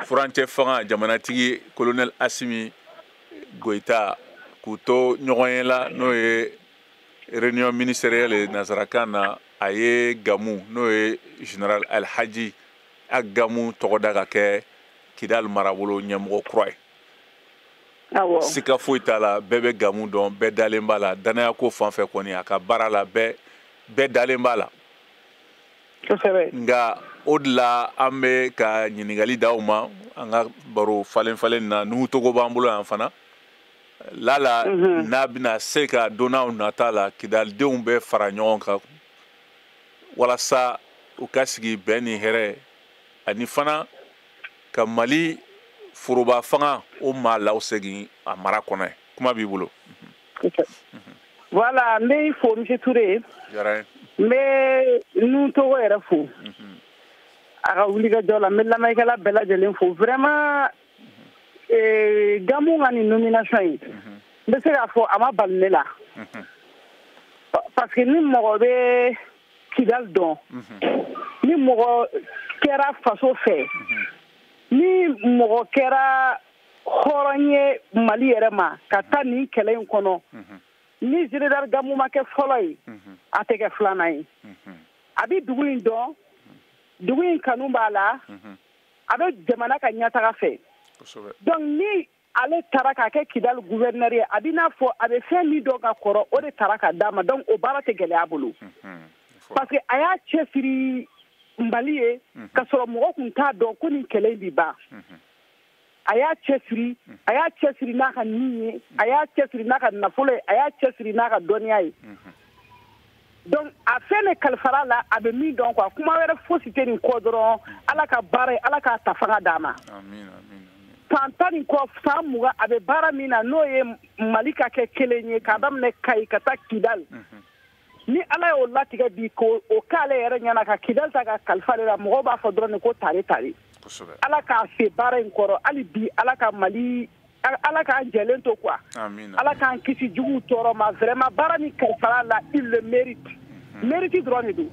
furancɛ fanga jamanatigi colonel Asimi Goïta k'u to ɲɔgɔn ye la, n'o ye réunion ministérielle ye nansarakan na, a ye Gamu, n'o ye général Alhaji Ag Gamu tɔgɔ da ka kɛ Kidali marabolo ɲɛmɔgɔ kura ye. Sika foyi t'a la, bɛɛ bɛ Gamu dɔn, bɛɛ dalen b'a la, danaya ko fan fɛ kɔni a ka baara la, bɛɛ dalen b'a la. Nka o de la an bɛ ka ɲininkali d'aw ma an ka baro falen falen na, Nuhu Togo b'an bolo yan fana. Lala n'a bɛna se ka don nata la, Kidalidenw bɛ fara ɲɔgɔn kan walasa u ka sigi bɛn ni hɛrɛ ani fana ka Mali foroba fanga o maa law segin a mara kɔnɔ. Kuma b'i bolo. Voilà, n bɛ fo Monsieur Touré. Diyara n ye. N bɛ Nuhu Togo yɛrɛ fo a ka wulikajɔ la, n bɛ lamɛnnikɛla bɛɛ lajɛlen fo vraiment. Gamu ka nin nomination ye, n bɛ se k'a fɔ a ma bali ne la, parce que ni mɔgɔ bɛ Kidali dɔn, ni mɔgɔ kɛra faso fɛ, ni mɔgɔ kɛra hɔrɔn ye Mali yɛrɛ ma ka taa nin kɛlɛ in kɔnɔ, ni général Gamu ma kɛ fɔlɔ ye, a tɛ kɛ filanan ye. A bɛ dugu in dɔn, dugu in kanu b'a la, a bɛ jamana ka ɲɛtaga fɛ. Donc ni ale taara k'a kɛ Kidali gouverneur ye, a bɛ n'a fɔ a bɛ fɛn min dɔn ka kɔrɔ, o de taara ka d'a ma. Donc o baara tɛ gɛlɛya bolo. Parce que a y'a cɛsiri Mali ye k'a sɔrɔ mɔgɔ tun t'a dɔn ko nin kɛlɛ in bɛ ban. A y'a cɛsiri, a y'a cɛsiri n'a ka nin ye, a y'a cɛsiri n'a ka nafolo ye, a y'a cɛsiri n'a ka dɔnniya ye. Donc a fɛn de kalifara la, a bɛ min dɔn quoi, kuma wɛrɛ fosi tɛ nin kɔ dɔrɔn, Ala ka baara ye, Ala k'a ta fanga d'a ma. San 10 ni kɔ, san 20 a bɛ baara min na, n'o ye Mali ka kɛ kelen ye, k'a daminɛ Kayi ka taa Kidali. Ni Ala y'o latigɛ bi k'o k'ale yɛrɛ ɲɛna ka Kidali ta ka kalifa ale la, mɔgɔw b'a fɔ dɔrɔn de ko tare tare. Ala k'a se baara in kɔrɔ hali bi, Ala ka Mali, Ala k'an jɛlen to quoi. Ala k'an kisi juguw tɔɔrɔ ma. Vraiment baara min kalifara la, il le mérite. Mérite dɔrɔn de don.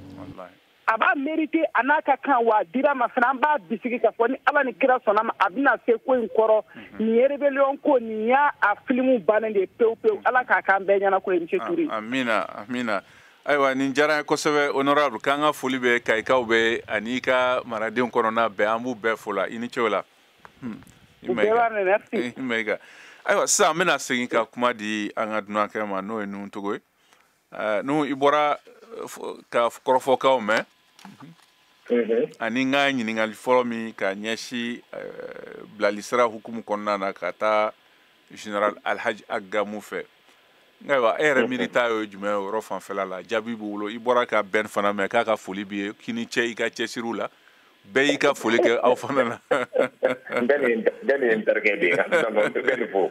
A b'a mérité, a n'a ka kan, wa a dira ma fana, an b'a bisigi k'a fɔ ni Ala ni kira sɔnna ma, a bɛna se ko in kɔrɔ. Nin ye rébellion ko nin y'a a filimu bannen de ye pewu pewu. Ala k'a k'an bɛɛ ɲɛna ko ye, monsieur Touré. Amina, amina. Ayiwa, nin diyara n ye kosɛbɛ, honorable. K'an ka foli bɛ Kayikaw bɛ ani ka maradenw kɔnɔna bɛɛ, an b'u bɛɛ fo la. I ni ce o la. Mayiga. Ayiwa, sisan an bɛna segin ka kuma di an ka dunankɛ ma, n'o ye Nuhu Togo ye. Nuhu, i bɔra ka kɔrɔfɔkaw mɛn ani n ka ɲininkali fɔlɔ min ka ɲɛsin bilalisira hukumu kɔnɔna na ka taa général Alhaji Agamu fɛ. Ayiwa, e yɛrɛ miiri ta ye jumɛn ye o yɔrɔ fanfɛla la? Jaabi b'u bolo. I bɔra ka bɛn fana mɛn k'a ka foli b'i ye, k'i ni cɛ i ka cɛsiriw la. Bɛɛ y'i ka foli kɛ aw fana na. Bɛɛ nin ye n terikɛ de ye, donc bɛɛ nin fo.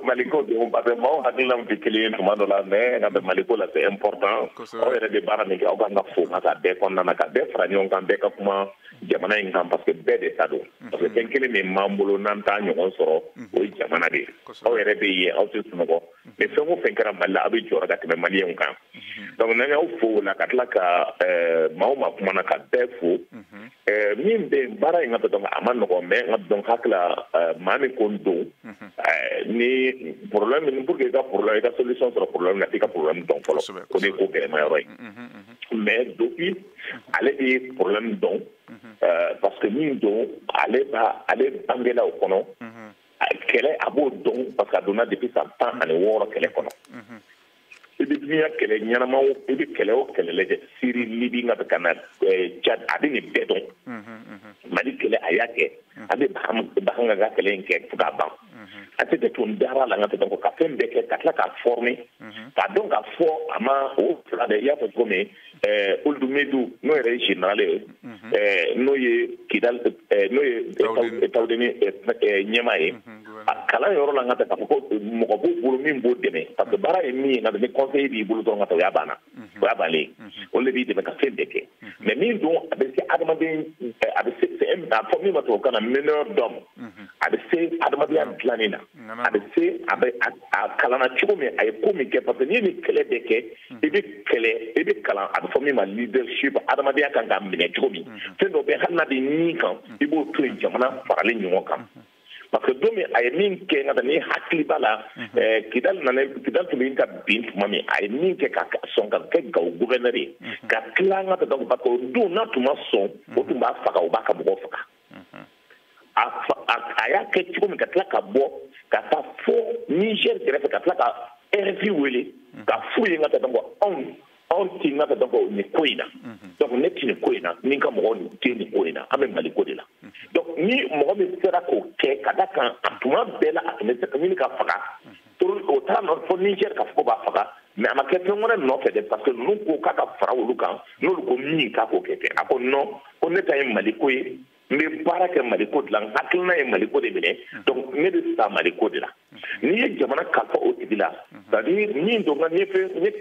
Maliko don, parce que maaw hakilinaw tɛ kelen ye tuma dɔ la, mais nka bɛ Maliko la, c'est important. Aw yɛrɛ de baara min kɛ, aw kan ka fo ka taa bɛɛ kɔnɔna na, ka bɛɛ fara ɲɔgɔn kan, bɛɛ ka kuma jamana in kan, parce que bɛɛ de ta don. Parce que fɛn kelen min b'an bolo n'an t'a ɲɔgɔn sɔrɔ, o ye jamana de ye. Aw yɛrɛ bɛ yen, aw tɛ sunɔgɔ, mais fɛn o fɛn kɛra Mali la, aw bɛ jɔyɔrɔ ka tɛmɛ maliyɛnw kan. Donc n'an y'aw fo o la, ka tila ka maa o maa kumana, ka bɛɛ fo. Min bɛ baara in ka dɔn, a ma nɔgɔn, mais n ka dɔn hakili la maa min ko n don ni problème min, pour que i ka problème, i ka solution sɔrɔ problème na, f'i ka problème dɔn fɔlɔ, o de ye ko gɛlɛma yɔrɔ ye. Mais depuis ale bɛ problème dɔn, parce que min don, ale b'a ale bangela o kɔnɔ, kɛlɛ a b'o dɔn, parce que a donna depuis san 16 kɛlɛ kɔnɔ. I bɛ dunuya kɛlɛ ɲɛnamaw, i bɛ kɛlɛ o kɛlɛ lajɛ, Syrie, Libye, nka ka na Tchad, a bɛ nin bɛɛ dɔn. Mali kɛlɛ a y'a kɛ, a bɛ Bahanga ka kɛlɛ in kɛ fo k'a ban. A tɛ tun dara la, n ka tɛ ka fɛn bɛɛ kɛ, ka tila k'a former, k'a dɔn k'a fɔ a ma o fila dɛ. I y'a fɔ cogo min, Ould Medou, n'o yɛrɛ ye général ye, n'o ye Kidal, n'o ye Tawudeni ɲɛmaa ye, a kalan yɔrɔ la, n ka tɛ k'a fɔ ko mɔgɔ b'o bolo min b'o dɛmɛ, parce que baara ye min ye, nka ni conseiller b'i bolo dɔrɔn, ka taa, o y'a banna, o y'a bannen, o de b'i dɛmɛ ka fɛn bɛɛ kɛ. Mais min don, a bɛ se adamaden, a bɛ se a fɔ min ma tubabukan na meneur d'homme, a bɛ se adamadenya dilanni na, a bɛ se a bɛ a kalanna cogo min, a ye ko min kɛ, parce que n'i ye nin kɛlɛ bɛɛ kɛ, i bɛ kɛlɛ, i bɛ kalan, a bɛ fɔ min ma leadership, adamadenya kan ka minɛ cogo min, fɛn dɔ bɛ hali n'a bɛ ɲin kan, i b'o to yen, jamana faralen ɲɔgɔn kan. Parce que don min a ye min kɛ, nka ni hakili b'a la, Kidal nana, Kidal tun bɛ ka bin tuma min, a ye min kɛ ka sɔn ka kɛ Gawo gouverneur ye, ka tila n ka donc, parce que o don n'a tun ma sɔn, o tun b'a faga, o b'a ka mɔgɔw faga. A y'a kɛ cogo min, ka tila ka bɔ ka taa fo Niger kɛrɛfɛ, ka tila ka RFI wele ka f'u ye, n ka taa donc anw ti n ka donc nin ko in na, donc ne ti nin ko in na, ni n ka mɔgɔw tɛ nin ko in na, an bɛ Mali ko de la. Donc ni mɔgɔ min sera k'o kɛ, ka da kan a tuma bɛɛ la a tun bɛ se ka ɲini ka faga, o taara nɔ fɔ Niger ka fɔ ko b'a faga, mais a ma kɛ fɛn wɛrɛ nɔfɛ dɛ, parce que ninnu ko k'a ka fara olu kan, n'olu ko min k'a k'o kɛ ten, a ko non, ko ne ta ye Mali ko ye, n bɛ baara kɛ Mali ko de la, n hakilina ye Mali ko de minɛ, donc ne bɛ sa Mali ko de la. N'i ye jamana kalifa o tigi la, c'est à dire min don, n ye fɛn n ye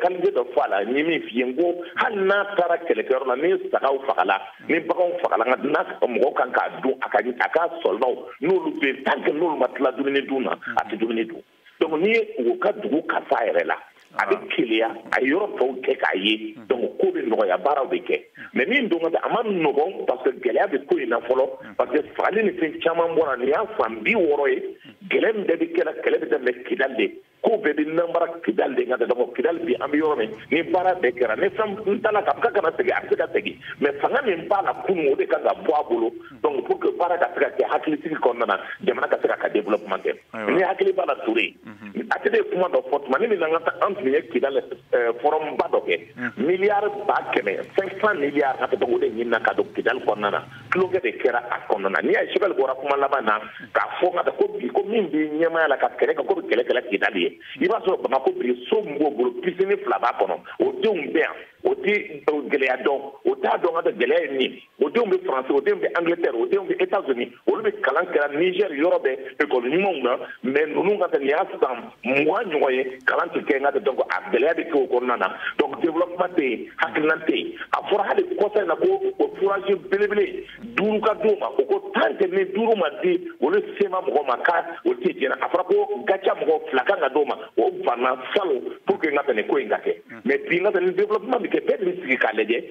qualité dɔ fɔ a la, n ye min f'i ye, n ko hali n'a taara kɛlɛkɛyɔrɔ la, ni sagaw fagala, ni baganw fagala, nka n'a mɔgɔw kan k'a dun, a ka soldatw n'olu bɛ yen, tant que n'olu ma tila dumuni dun na, a tɛ dumuni dun. Donc n'i ye o ka dugu kalifa a yɛrɛ la, a bɛ keleya, a ye yɔrɔ tɔw kɛ k'a ye, donc ko bɛ nɔgɔya, baaraw bɛ kɛ. Mais min don ka a ma nɔgɔn, parce que gɛlɛya bɛ ko in na fɔlɔ, parce que fagali ni fɛn caman bɔra, nin y'a san 60 ye, gɛlɛya min bɛɛ bɛ kɛ la, kɛlɛ bɛ daminɛ Kidali de, ko bɛɛ bɛ nanbara Kidali de, nka donc Kidali bi an bɛ yɔrɔ min, ni baara bɛɛ kɛra, ni fɛn n taara k'a ka na segin, a bɛ se ka segin, mais fanga min b'a la kunun, o de kan ka bɔ a bolo, donc pour que baara ka se ka kɛ hakilisigi kɔnɔna na, jamana ka se ka développer. développement kɛ. Ni hakili b'a la Touré, ATT ye kuma dɔ fɔ tuma ni min na an tun ye Kidal forum ba dɔ kɛ, miliyari 100 500 milliards ka tɛ o de ɲinina ka don Kidal kɔnɔna na, tulonkɛ de kɛra a kɔnɔna na. N'i y'a ye Choguel bɔra kuma laban na k'a fɔ ka ko bi ko min bɛ ɲɛmaaya la ka kɛlɛ kɛ ko bɛ kɛlɛ kɛla Kidal ye, i b'a sɔrɔ Bamakɔ bi so min b'o bolo piscine 2 b'a kɔnɔ, o denw bɛ yan, o tɛ gɛlɛya dɔn, o t'a dɔn ka tɛ gɛlɛya ye min ye, o denw bɛ France, o denw bɛ Angleterre, o denw bɛ États-Unis, olu bɛ kalan kɛra Niger yɔrɔ bɛɛ école ɲumanw na, mais ninnu ka tɛ nin y'a san 20 ɲɔgɔn ye kalan tɛ kɛ n ka tɛ, donc a gɛlɛya bɛ kɛ o kɔnɔna na, donc développement tɛ yen, hakilina tɛ yen. A fɔra hali kɔsa in na ko o forage belebele 5 ka d'o ma, o ko tant que ni 5 ma di olu sema mɔgɔ ma k'a o tɛ jɛna. A fɔra ko gaca mɔgɔ 2 kan ka d'o ma, o banna salon pour que n ka tɛ nin ko in ka kɛ. Mais bi n ka tɛ ni développement bɛ kɛ, bɛɛ de bɛ sigi k'a lajɛ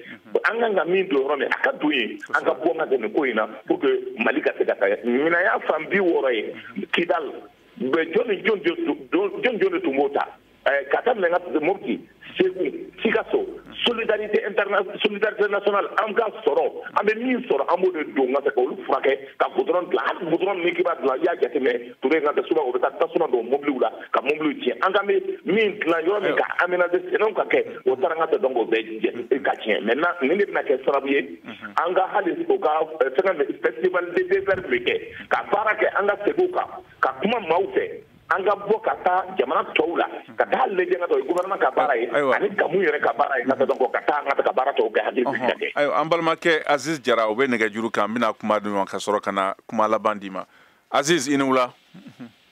an kan ka min don yɔrɔ min a ka don yen, an ka bɔ n ka tɛ nin ko in na pour que Mali ka se ka taa. Ɲinan y'a san 60 ye Kidal, jɔn ni jɔn de tun b'o ta ka daminɛ n ka Mopti, Segu, Sikaso, solidarité internationale, solidarité nationale, an ka sɔrɔ, an bɛ min sɔrɔ an b'o de don ka se k'olu furakɛ ka goudron dilan. Hali goudron min k'i b'a dilan, i y'a jateminɛ Touré ka souvent o bɛ taa tasuma don mobiliw la ka mobiliw tiɲɛ. An kan bɛ min dilan yɔrɔ min ka aménager sɛnɛw ka kɛ, o taara n ka tɛ donc o bɛɛ ka tiɲɛ. Maintenant nin de bɛna kɛ sababu ye an ka hali o ka fɛngɛ festival de désert bɛ kɛ ka baara kɛ an ka segin kan ka kuma maaw fɛ, an ka bɔ ka taa jamana tɔw la ka taa lajɛ ka gouvernement ka baara ye ani Gamu yɛrɛ ka baara ye ka donc ka taa an ka baara tɔw kɛ hakili sigi ka kɛ. Ayiwa, an balimakɛ Aziz Jara, o bɛ nɛgɛjuru kan, n bɛna kuma di ma ka sɔrɔ ka na kuma laban d'i ma. Aziz, i ni wula.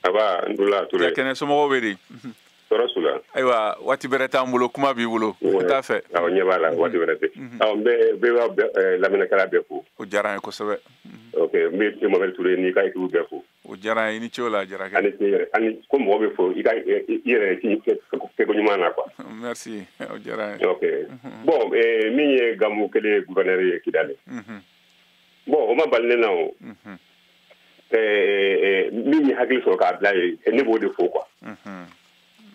Aba, n wula Touré. Kɛnɛ somɔgɔw bɛ di? Tɔɔrɔ su la. Ayiwa, waati bɛrɛ t'an bolo, kuma b'i bolo. N t'a fɛ. Awɔ, ɲɛ b'a la, waati bɛrɛ tɛ. Awɔ, n bɛ lamɛnnikɛla bɛɛ fo. O diyara n ye kosɛbɛ. Ok, n bɛ Mohamed Touré n'i ka équipe bɛɛ fo. O diyara n ye, i ni ce o la, Jarakɛ. Ani ko mɔgɔ bɛ fo i ka i yɛrɛ kɛko ɲuman na quoi. Merci, o diyara n ye. Ok, bon, min ye Gamu kelen gouverneur ye Kidal. Bon, o ma bali ne na o. Min ye hakili sɔrɔ k'a bila yen, ne b'o de fo quoi.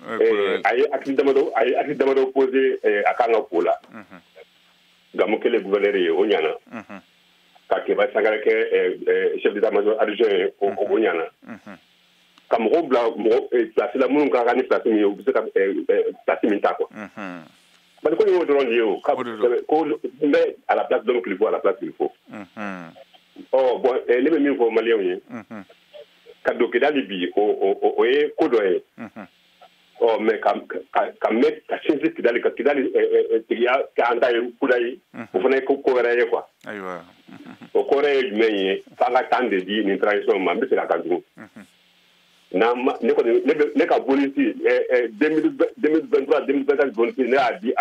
A ye acte damadɔ posé a kan ka ko la. Gamu kelen gouverneur ye, o ɲana. Ka Keba Sangare kɛ chef d'état-major adjoint ye, o ɲana. Ka mɔgɔw bila mɔgɔ place la minnu ka kan ni place min ye, u bɛ se ka place min ta quoi. Mali ko y'o dɔrɔn de ye o. Ko n bɛ à la place d'homme qu'il faut, à la place qu'il faut. Ɔ bon, ne bɛ min fɔ maliyɛnw ye, ka don Kidali bi, o ye ko dɔ ye. Ɔ mais ka mɛn ka sinsin Kidali ka Kidali tigiya k'an ta ye kuda ye, o fana ye ko wɛrɛ ye quoi. Ayiwa. O ko wɛrɛ ye jumɛn ye? F'an ka temps de di nin transition ma, n bɛ segin a kan tugun. Ne kɔni ne ka bonus 2023 2024 bonus ne y'a di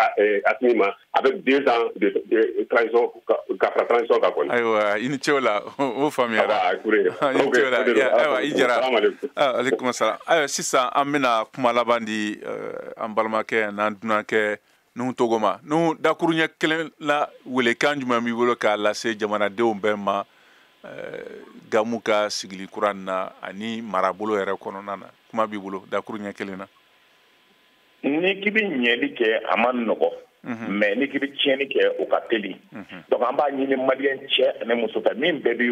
Assimi ma avec 2 ans de transition ka fara transition kan kɔni. Ayiwa, i ni ce o la, o faamuyara. I ni ce o la, ayiwa i Jara. Aleykum salam. Ayiwa, sisan an bɛna kuma laban di an balimakɛ n'an dunankɛ Nuhu Togo ma. Nuhu, dakuruɲɛ kelen la, welekan jumɛn b'i bolo k'a lase jamanadenw bɛɛ ma Gamu ka sigili kura na ani marabolo yɛrɛ kɔnɔna na? Kuma b'i bolo dakuruɲɛ kelen na. Ni k'i bɛ ɲɛli kɛ, a ma nɔgɔ, mais ni k'i bɛ tiɲɛni kɛ, o ka teli. Donc an b'a ɲini maliyɛn cɛ ani muso fɛ, min bɛɛ bɛ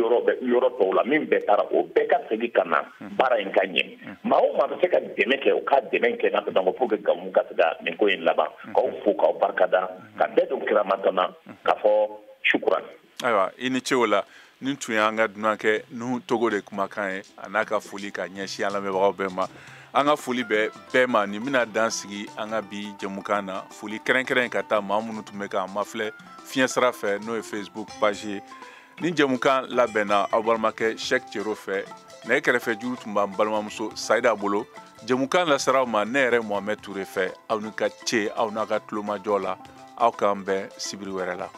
yɔrɔ tɔw la, min bɛɛ taara, o bɛɛ ka segin ka na baara in ka ɲɛ. Maa o maa bɛ se ka dɛmɛ kɛ, o ka dɛmɛ kɛ n'a donc pour que Gamu ka se ka nin ko in laban. K'aw fo k'aw barikada, ka bɛɛ don kiramatɔ na k'a fɔ sukuran. Ayiwa, i ni ce o la. Nin tun y'an ka dunankɛ Nuhu Togo de kumakan ye, a n'a ka foli ka ɲɛsin an lamɛnbagaw bɛɛ ma. An ka foli bɛ bɛɛ ma. Nin bɛna dan sigi an ka bi jɛmukan na. Foli kɛrɛnkɛrɛn ka taa maa minnu tun bɛ k'an mafilɛ fiɲɛ sira fɛ, n'o ye Facebook page ye. Nin jɛmukan labɛnna aw balimakɛ Cheick Tiero fɛ. Nɛgɛ kɛrɛfɛ juru tun b'an balimamuso Sayida bolo. Jɛmukan lasera aw ma ne yɛrɛ Mohamed Touré fɛ. Aw ni ka ce, aw n'a ka tulomajɔ la. Aw k'an bɛn sibiri wɛrɛ la.